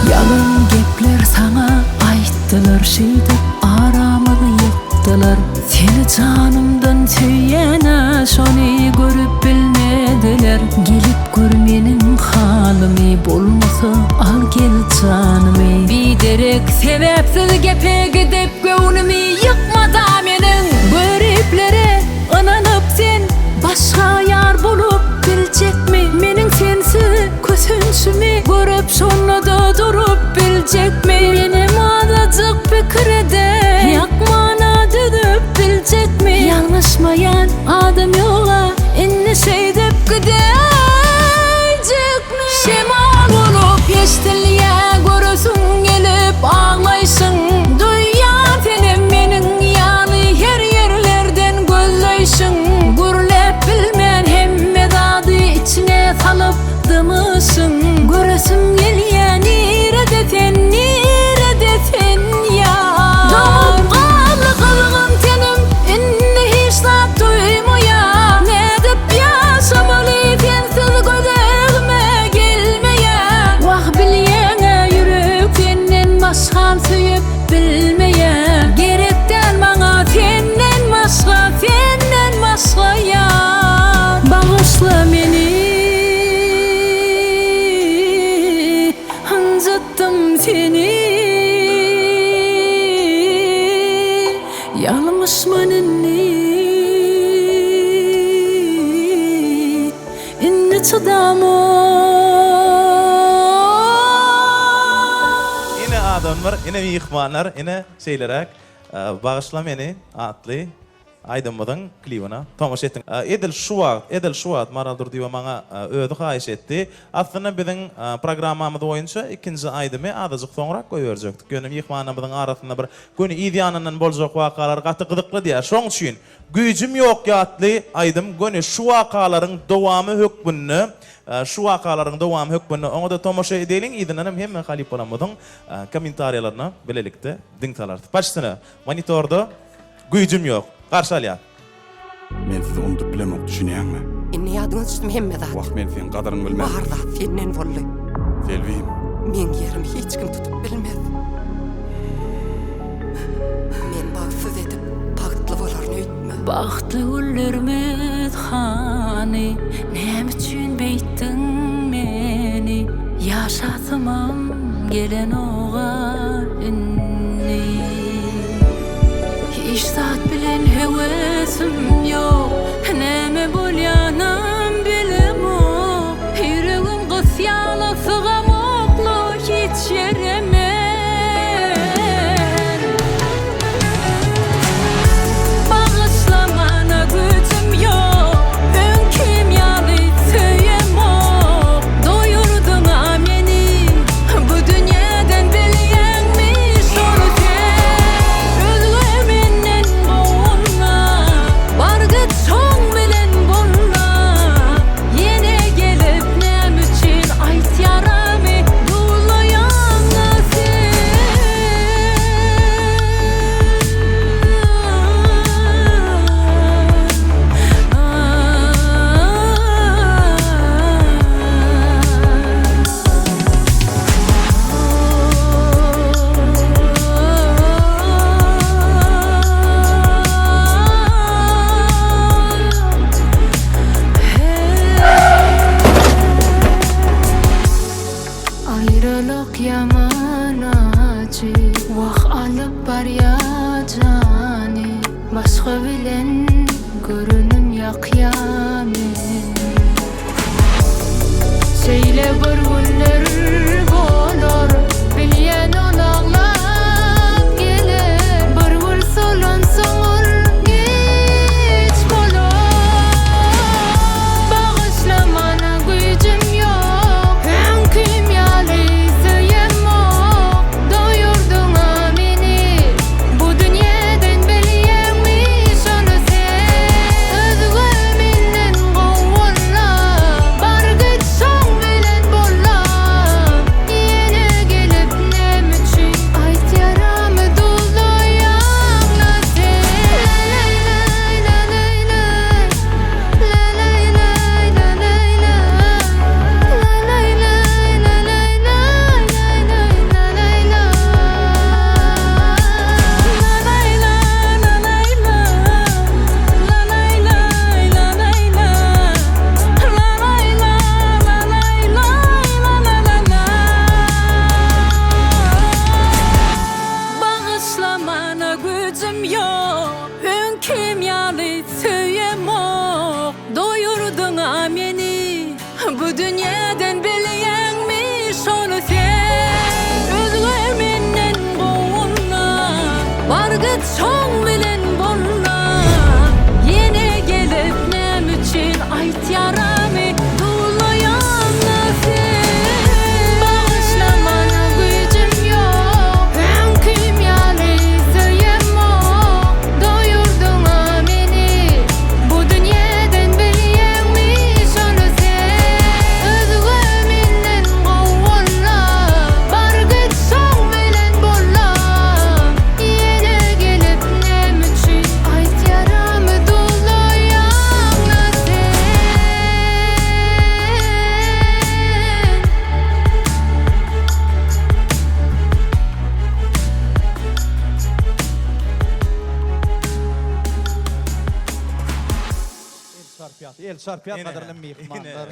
Ýalan gepler saňa aýtdylar şeýdip aramyzy ýykdylar. Seni janymdan söýýän-ä şony görüp bilmediler. Gelip gör meniň halymy bolmasa al gel janymy. Biderek sebäpsiz gepe gidip göwnümi ýykmada meniň. Göriplere ynanyp sen başga ýar bolup biljekmi meniň sensiz kösenşimi görüp şonda-da durup biljekmi menem azajyk pikir edip ýakmana dözüp biljekmi ýalňyşmaýan adam ýoga indi şeýdip gidäýjekmi şemal bolup eşdilýä göresiň gelip aglaýşyň duýýan senem meniň ýaly her ýerlerden gözleýşiň gürläp bilmän hemme zady içiňe salyp dymyşyň göresim gelýä nirede sen nirede sen ýar Doňup galdy gyzgyn tenim indi hiç zat duýmaýan nädip ýaşamaly sensiz göz öňüme gelmeýän wah bilýäňä ýürek senden başgam söýüp bilmeýän gerek däl maňa senden başga senden başga ýar bagyşla meni Ynjytdym seni Ýalňyşman indi Indi çydamok. Ine adamlar, ine myhmanlar, ine şeýleräk Bagyşla meni atly Aýdymymyzyň klibine tomaşa etdiň. Edil şu wagt, edil şu wagt Maral Durdyýewa maňa özi haýyş etdi. Aslynda biziň programmamyz boýunça ikinji aýdymy azajyk soňrak goýberjekdik. Ýöne myhmanlarymyzyň arasynda bir göni yz ýanyndan boljak wakalar gaty gyzykly diýýär. Şoň üçin Güýjüm ýok atly aýdym göni şu wakalaryň dowamy hökmünde, şu wakalaryň dowamy hökmünde oňa-da tomaşa edeliň, yzyndanam hemme halypalarymyzyň kommentariýalaryna bilelikde diň salarys. Başyna monitorda Güýjüm ýok. Garşy alýan. Men sizi unudyp bilemok düşünýäňmi? Indi ýadyňa düşdüm hemme zat. Wah men seň gadyryňy bilmän. Bar zat senden boldy. Selbim. Meň ýerimi hiç kim tutup bilmez. Men bagtsyz edip bagtly bolaryn öýtme. Bagtly günlerimiz hany näme üçin beýtdiň meni ýaşasymam gelenoga indi. Hiç zat bilen höwesim ýok Näme bolýanam bilemok Ýüregim gysýala sygamokla hiç ýere men Bagyşlamana güýjüm ýok Öňkim ýaly söýemok Doýurdyňa meni Bu dünýäden bilýäňmi şony sen Özge menden gowuna Bar git şoň bilen bolla. ýaman ajy Wah alyp barýa jany Başga bilen görenim ýakýa meni Şeýle bir günler bolar Bilýän ol aglap geler Bir gül solansoň ol giç bolar Bagyşlamana güýjüm ýok Öňkim ýaly söýemok Doýurdyňa meni bu dünýeden Bilýäňmi şony sen Özge menden gowy bolla Bar git şoň bilen bolla Ýene gelip näme üçin Aýt ýaramy duzlaýaňla sen Bagyşlamana güýjüm ýok Öňkim ýaly söýemok Doýurdyň-a meni bu dünýeden Bilýäňmi şony sen Özge menden gowuna Bar git şoň bilen bolla Ýene gelip näme üçin Aýt ýaramy duwlaýaňa sen Bagyşlamana güýjüm ýok Öňkim ýaly söýemok Doýurdyňa meni bu dünýeden Bilýäňmi şony sen Özge menden gowy bolla Bar git şoň bilen bolla Ýene gelip näme üçin Aýt ýaramy duzlaýaňla sen. El çarpýas, el çarpýas gadyrly myhmanlar.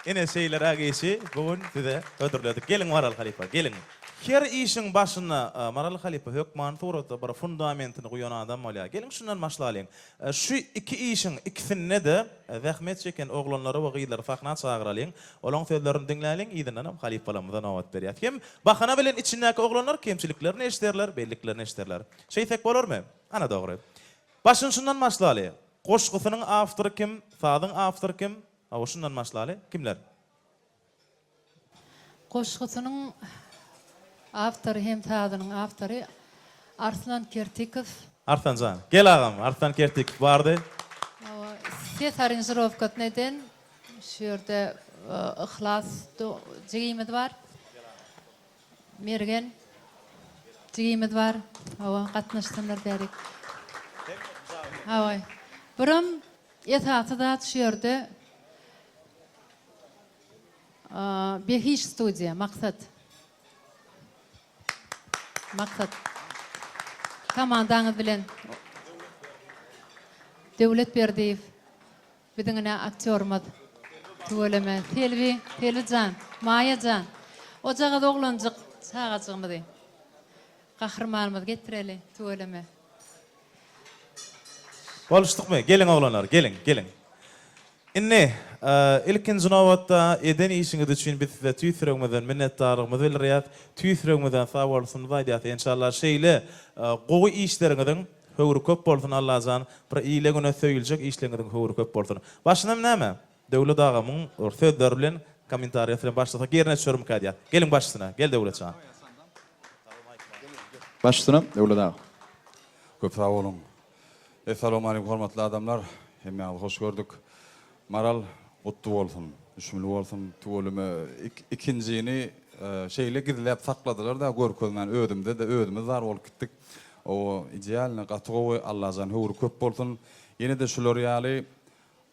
Ine şeýleräk işi bu gün size hödürledik. Geliň Maral halypa, geliň. Her işiň başynda Maral halypa hökmany suratda bir fundamentini guýan adam bolýar. Geliň şundan başlalyň. Şu iki işiň ikisinde-de zähmet çeken oglanlary we gyzlary sahna çagyralyň. Olaň sözlerini diňläliň, yzyndanam halypalarymyza nobat berýäs. Hem bahana bilen içindäki oglanlar kemçiliklerini eşiderler, belliklerini eşiderler. Şeýtsek bolarmy? Ana dogry. Başyny şundan başlaly. Goşgusynyň awtory kim? Sazyň awtory kim? Hawa şundan başlaly. Kimler? Goşgusynyň awtory hem sazynyň awtory Arslan Kertikow. Arslan jan. Gel agam, Arslan Kertikow bardy. Hawa, ses aranžirowkasyny eden şu ýerde Yhlas jigimiz bar. Mergen jigimiz bar. Hawa, gatnaşsynlar bärik. Hawa. Biram esasy zat şu ýerde Behiş studiýa, Maksat. Maksat. Komandaňyz bilen Döwlet Berdiýew biziň ine aktýorymyz. Tüweleme. Selbi, Selbi jan, Maýa jan. Ojagaz oglanjyk çagajygymyzy gahrymanymyzy getireli. Tüweleme. Boluşdykmy? Geliň oglanlar, geliň, geliň. Indi, ilkinji nobatda, eden işiňiz üçin biz size tüýs ýüregimizden minnetdarlygymyzy bildirýäs. Tüýs ýüregimizden sag bolsunymyzy aýdýas. Enşalla şeýle gowy işleriňiziň höwri köp bolsun Allajan. Bir ile-güne söýüljek işleriňiziň höwri köp bolsun. Başynam näme? Döwlet agamyň bir sözleri bilen, kommentariýasy bilen başlasak ýerine düşermikä diýýäs. Geliň baş üstüne. Gel Döwlet jan. Baş üstüne Döwlet aga. Köp sag boluň. Essalawmaleýkum hormatly adamlar. Hemmäňizi hoş gördük. Maral gutly bolsun. Düşümli bolsun. Tüweleme ikinjini şeýle gizläp sakladylar-da görkezmän özümizde-de özümiz zar bolup gitdik. Owo idealny gaty gowy Allajan höwri köp bolsun. Ýene-de şular ýaly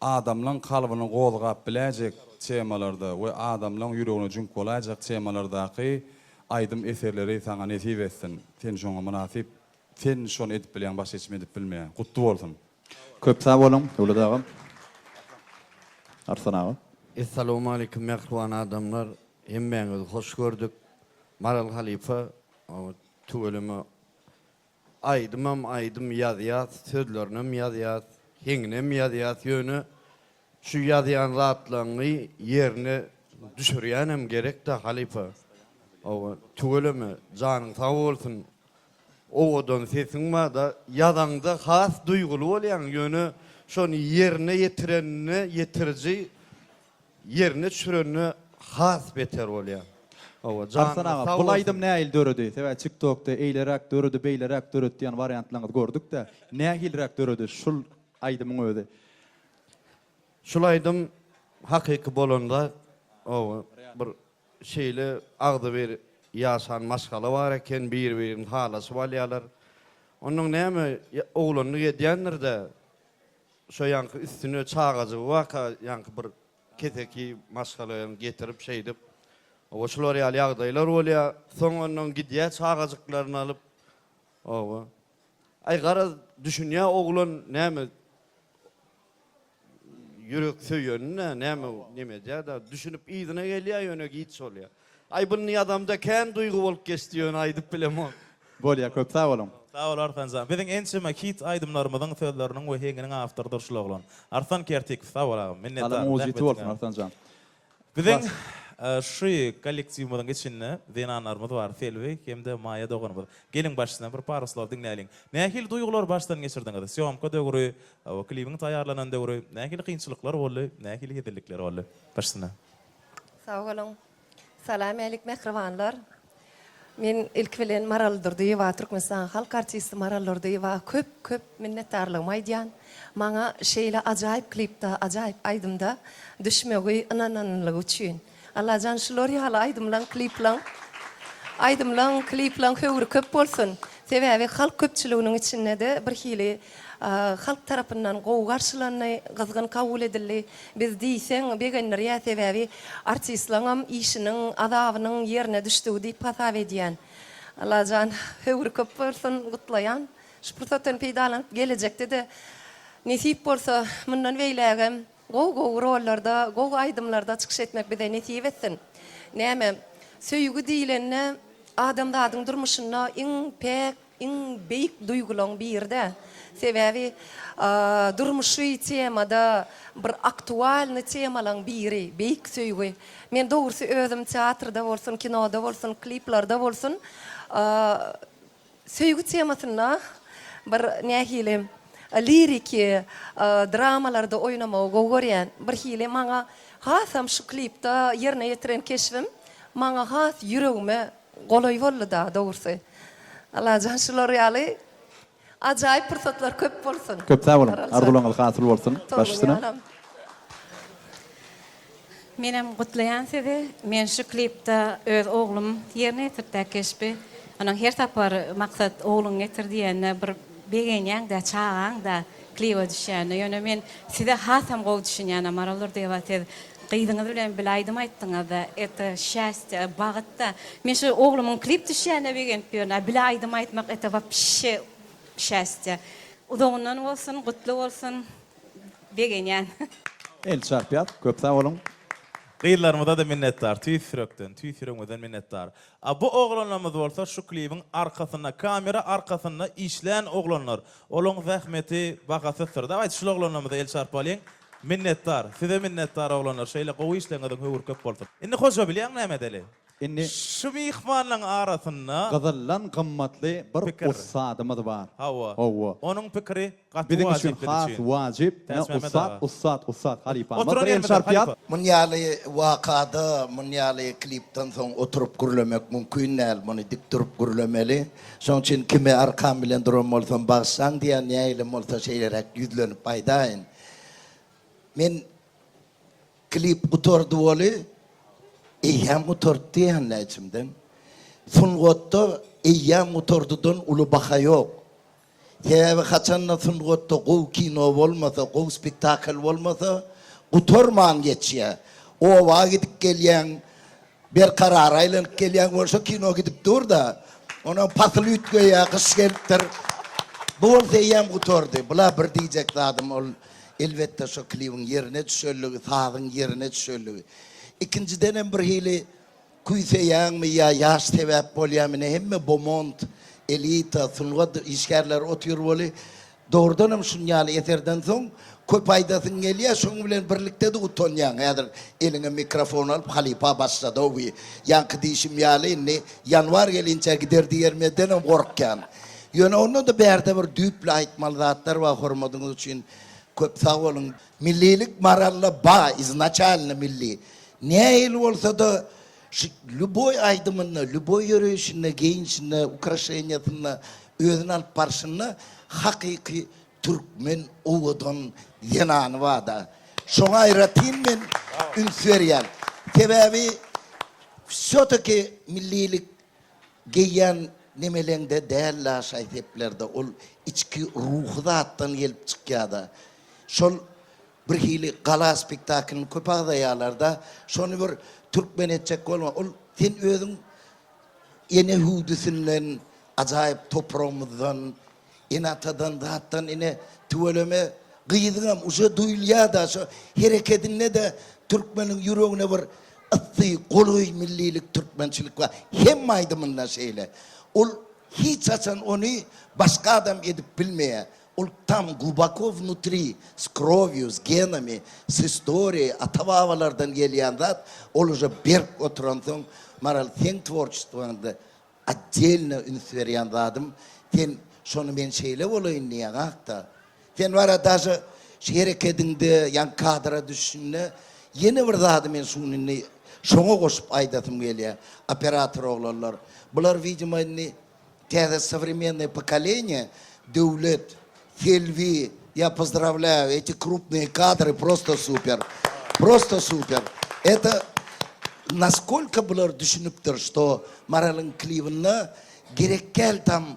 adamlaň kalbyny gozgap biläýjek temalarda we adamlaň ýüregine jüňk bolaýjak temalardaky aýdym eserleri saňa nesip etsin. Sen şoňa mynasyp. Sen şony edip bilýäň başga hiç kim edip bilmeýär. Gutly bolsun. Köp sag boluň Döwlet agam. Arslan aga. Essalawmaleýkim mähriban adamlar hemmäňizi hoş gördük. Maral halypa tüweleme aýdymam aýdym ýazýas, sözlerinem ýazýas, heňinem ýazýas, ýöne şu ýazýan zatlaňňy ýerine düşürýänem gerekdä halypa. Hawa, tüweleme janyň sag bolsun. Owadan sesiň barda, ýazaňda has duýguly bolýaň, ýöne şony ýerine ýetirende ýetiriji Ýerine düşürende has beter bolýar. Hawa, Arslan janyňyz aga, sag bul bolsun. aýdym nähili döredi? Sebäbi TikTokda eýleräk döredi, beýleräk döredi diýen wariantlaryňyzy gördük-de, nähiliräk döredi şul aýdymyň özi? Şul aýdym hakyky bolanda, hawa, bir şeýle agzybir ýaşan maşgala bar eken, bir-birini halaşyp alýarlar. Onnoň näme, oglanlyk edýändir-dä, Şo ýaňky üstüne çagajygy barka ýaňky bir keseki maşgalaýam getirip şeýdip oba şular ýaly ýagdaýlar bolýa soň ondan gidýä çagajyklaryny alyp oba aý garaz düşünýä oglan näme ýürek söýenine näme neme edýä-da düşünip yzyna gelýä ýöne giç bolýa Aý buny ýazamda kän duýgy bolup geçdi ýöne aýdyp bilemok. Bolýa köp sag boluň. Sag bol Arslanjan. Biziň ençeme hit aýdymlarymyzyň sözleriniň we heňiniň awtorydyr şul oglan. Arslan Kertikow sag bol agam. Minnetdar. Galamyň ujyty bolsun Arslanjan. Biziň şu kollektiwimiziň içinde zenanlarymyz bar Selbi hem-de Maýa doganymyz. Geliň başyndan bir para slow diňläliň. Nähili duýgulary başdan geçirdiňiz? Sýomka döwri, klibiň taýýarlanan döwri nähili kynçylyklar boldy, nähili hezillikler boldy? Başyndan. Sag boluň. Salam älik mähribanlar. Men ilki bilen Maral Durdyýewa, Türkmenistanyň halk artisti Maral Durdyýewa köp köp minnetdarlygymy aýdýan. Maňa şeýle ajaýyp klipde, ajaýyp aýdymda düşmegi ynananlygy üçin. Allajan şular ýaly aýdymlaň, kliplaň, aýdymlaň, kliplaň höwri köp bolsun. Sebäbi halk köpçüliginiň içinde-de bir hili halk tarapyndan gowy garşylandy, gyzgyn kabul edildi. Biz diýseň begendirýär, sebäbi artistlaňam işiniň azabynyň ýerine düşdügi diýip hasap edýän. Allajan höwri köp bolsun, gutlaýan. Şu pursatdan peýdalanyp gelejekde-de nesip bolsa mundan beýlägem gowy-gowy rollarda, gowy aýdymlarda çykyş etmek bize nesip etsin. Näme, söýgi diýlende adamzadyň durmuşynda iň päk Iň beýik duýgulaň biri-dä. Sebäbi durmuşy temada bir aktualnyý temalaň biri, beýik söýgi. Men dogrusy özüm teatrda bolsun, kinoda bolsun, kliplarda bolsun söýgi temasynda bir nähili liriki dramalarda oýnamagy gowy görýän. Birhili maňa hasam şu klipde ýerine ýetiren keşbim maňa has ýüregime Golaý boldy-da dogrusy. Allajan şular ýaly ajaýyp pursatlar köp bolsun. Köp sag boluň. Arzuwlaryňyz hasyl bolsun. Baş üstüne. Menem gutlaýan sizi. Men şu klipde öz oglum ýerine ýetiripdä keşbi. Onuň her sapar Maksat ogluňy getir diýende bir begenýäň-dä çagaň-da klibe düşýände. Ýöne men size hasam gowy düşünýän Maral Durdyýewa siz Gyzyňyz bilen bile aýdym aýtdyňyzda это şästýe bagytda men şu oglumyň klip düşýänine begenip ýörün a bile aýdym aýtmak это wapşe şästýe uzagyndan bolsun gutly bolsun begenýän. El çarpýas köp sag boluň. Gyzlarymyzada minnetdar tüýs ýürekden tüýs ýüregimizden minnetdar. A bu oglanlarymyz bolsa şu klibiň arkasynda kamera arkasynda işlän oglanlar olaň zähmeti bahasyzdyr. Dawayt şul oglanlarymyza el çarpalyň. Minnetdar. Size minnetdar oglanlar şeýle gowy işleňiziň höwür köp bolsun. Indi Hoja bilýäň näme edeli? Indi Şu myhmanlaň arasynda Gyzyldan gymmatly bir Pikir. ussadymyz bar. Hawa. Hawa. Onuň pikiri gaty Biziň wajyp üçin biz has üçin. wajyp. Ine Täçmämmet ussat, aga. ussat, ussat halypamyz. Oturan Bir el ýerimizden çarpýas. halypa. Mun ýaly wakada, mun ýaly klipden soň oturyp gürlemek mümkin däl, muny dik durup gürlemeli. Şoň üçin kime arkam bilen duran bolsam bagyşlaň diýýän, nähilem bolsa şeýleräk ýüzlenip aýdaýyn. Men klip gutardy boly, eýýäm gutardy diýýän-dä içimden. Sungatda eýýäm gutardydan uly baha ýok. Sebäbi haçanda sungatda gowy kino bolmasa, gowy spektakl bolmasa, gutarman geçýär. Oba gidip gelýäň, Berkarara aýlanyp gelýäň bolsa kino gidip dur-da. Onam pasyl üýtgeýär, gyş gelipdir. Bu bolsa eýýäm gutardy. Bula bir diýjek zadym ol elbetde şo klibiň ýerine düşenligi, sazyň ýerine düşenligi. Ikinjidenem bir hili. Küýseýäňmi ýa ýaş sebäp bolýamy ine hemme bomont, elita, sungat işgärleri otyr weli dogrudanam şun ýaly eserden soň köp aýdasyň gelýä şoň bilen birlikde-de utanýaň häzir eliňe mikrofon alyp halypa başladow bi ýaňky diýşim ýaly indi ýanwar gelinçä gider diýermedenem gorkýan ýöne onda-da bärde bir düýpli aýtmaly zatlar bar hormadyňyz üçin köp sag boluň. Millilik Maralda ba iznaçalno milli Nähili bolsa-da şu lýuboý aýdymynda, lýuboý ýöreýşinde, geýinişinde, ukraşeniýasynda, özüni alyp barşynda hakyky türkmen owadan zenany bar-da. Şoňa aýratyn men üns berýän. Sebäbi wsýo-taki millilik geýýän nemeleňde däl-la şaý-seplerde, ol içki ruhy zatdan gelip çykýar-da. Şol Birhili gala spektaklyny köp agzaýarlarda, şony bir türkmen etjek bolma. Ol sen özüň ene hüwdüsinden, ajaýyp topragymyzdan, ene-atadan zatdan ine tüweleme gyzyňam uje duýulýada şo herekedinde-de türkmeniň ýüregine bir yssy, golaý millilik, türkmençilik bar. Hemme aýdymynda şeýle. Ol hiç haçan ony başga adam edip bilmeýär. Ol tam gluboko wnutri, s krowýu, s genami, s istoriýaý, ata-babalardan gelýän zat, ol uje berk oturansoň, Maral seň tworçestwoňda otdelno üns berýän zadym, sen şony men şeýle bolaýyn diýeňakda. Sen bara daže şu herekediňde, ýaňky kadra düşüşinde ýene bir zady men şuny indi şoňa goşup aýdasym gelýär, operator oglanlar, bular widimo indi Täze sowremennoe pokoleniýe Döwlet, Selbi ýa pozdrawlýaýu eti krupnyýe kadry prosto super prosto super eto naskolko bular düşünipdir şto Maralyň klibinde gerek däl tam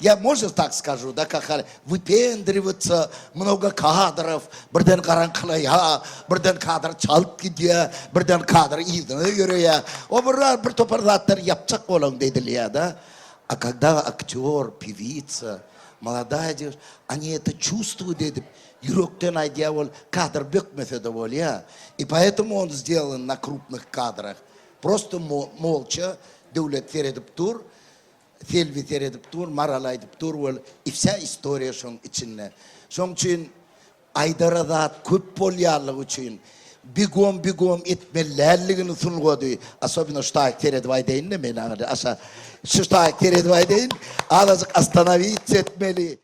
ýa možno tak skažu da kak wypendriwatsa mnogo kadrow birden garaňkylaýa birden kadr çalt gidýä birden kadr yzyna ýöreýä o bir bir topar zatlar ýapjak bolaňda edilýä da A kogda aktýor, pewica, molodaya dewuşka, oni eto çувствуют edip, ýürekden aýdýar ol kadr bökmese-de bolýar. I poetomu on sdelan na krupnych kadrah. Prosto molça Döwlet seredip dur, Selbi seredip dur, Maral aýdyp dur wol i wsýa istoriýa şoň içinde. Şoň üçin Aýdara zat köp bolýanlygy üçin bigom bigom etmeli däldigini sungady osobino şu taýyk seredip aýdaýyn-da men aňa aşa şu taýyk seredip aýdaýyn azajyk ostanowits etmeli.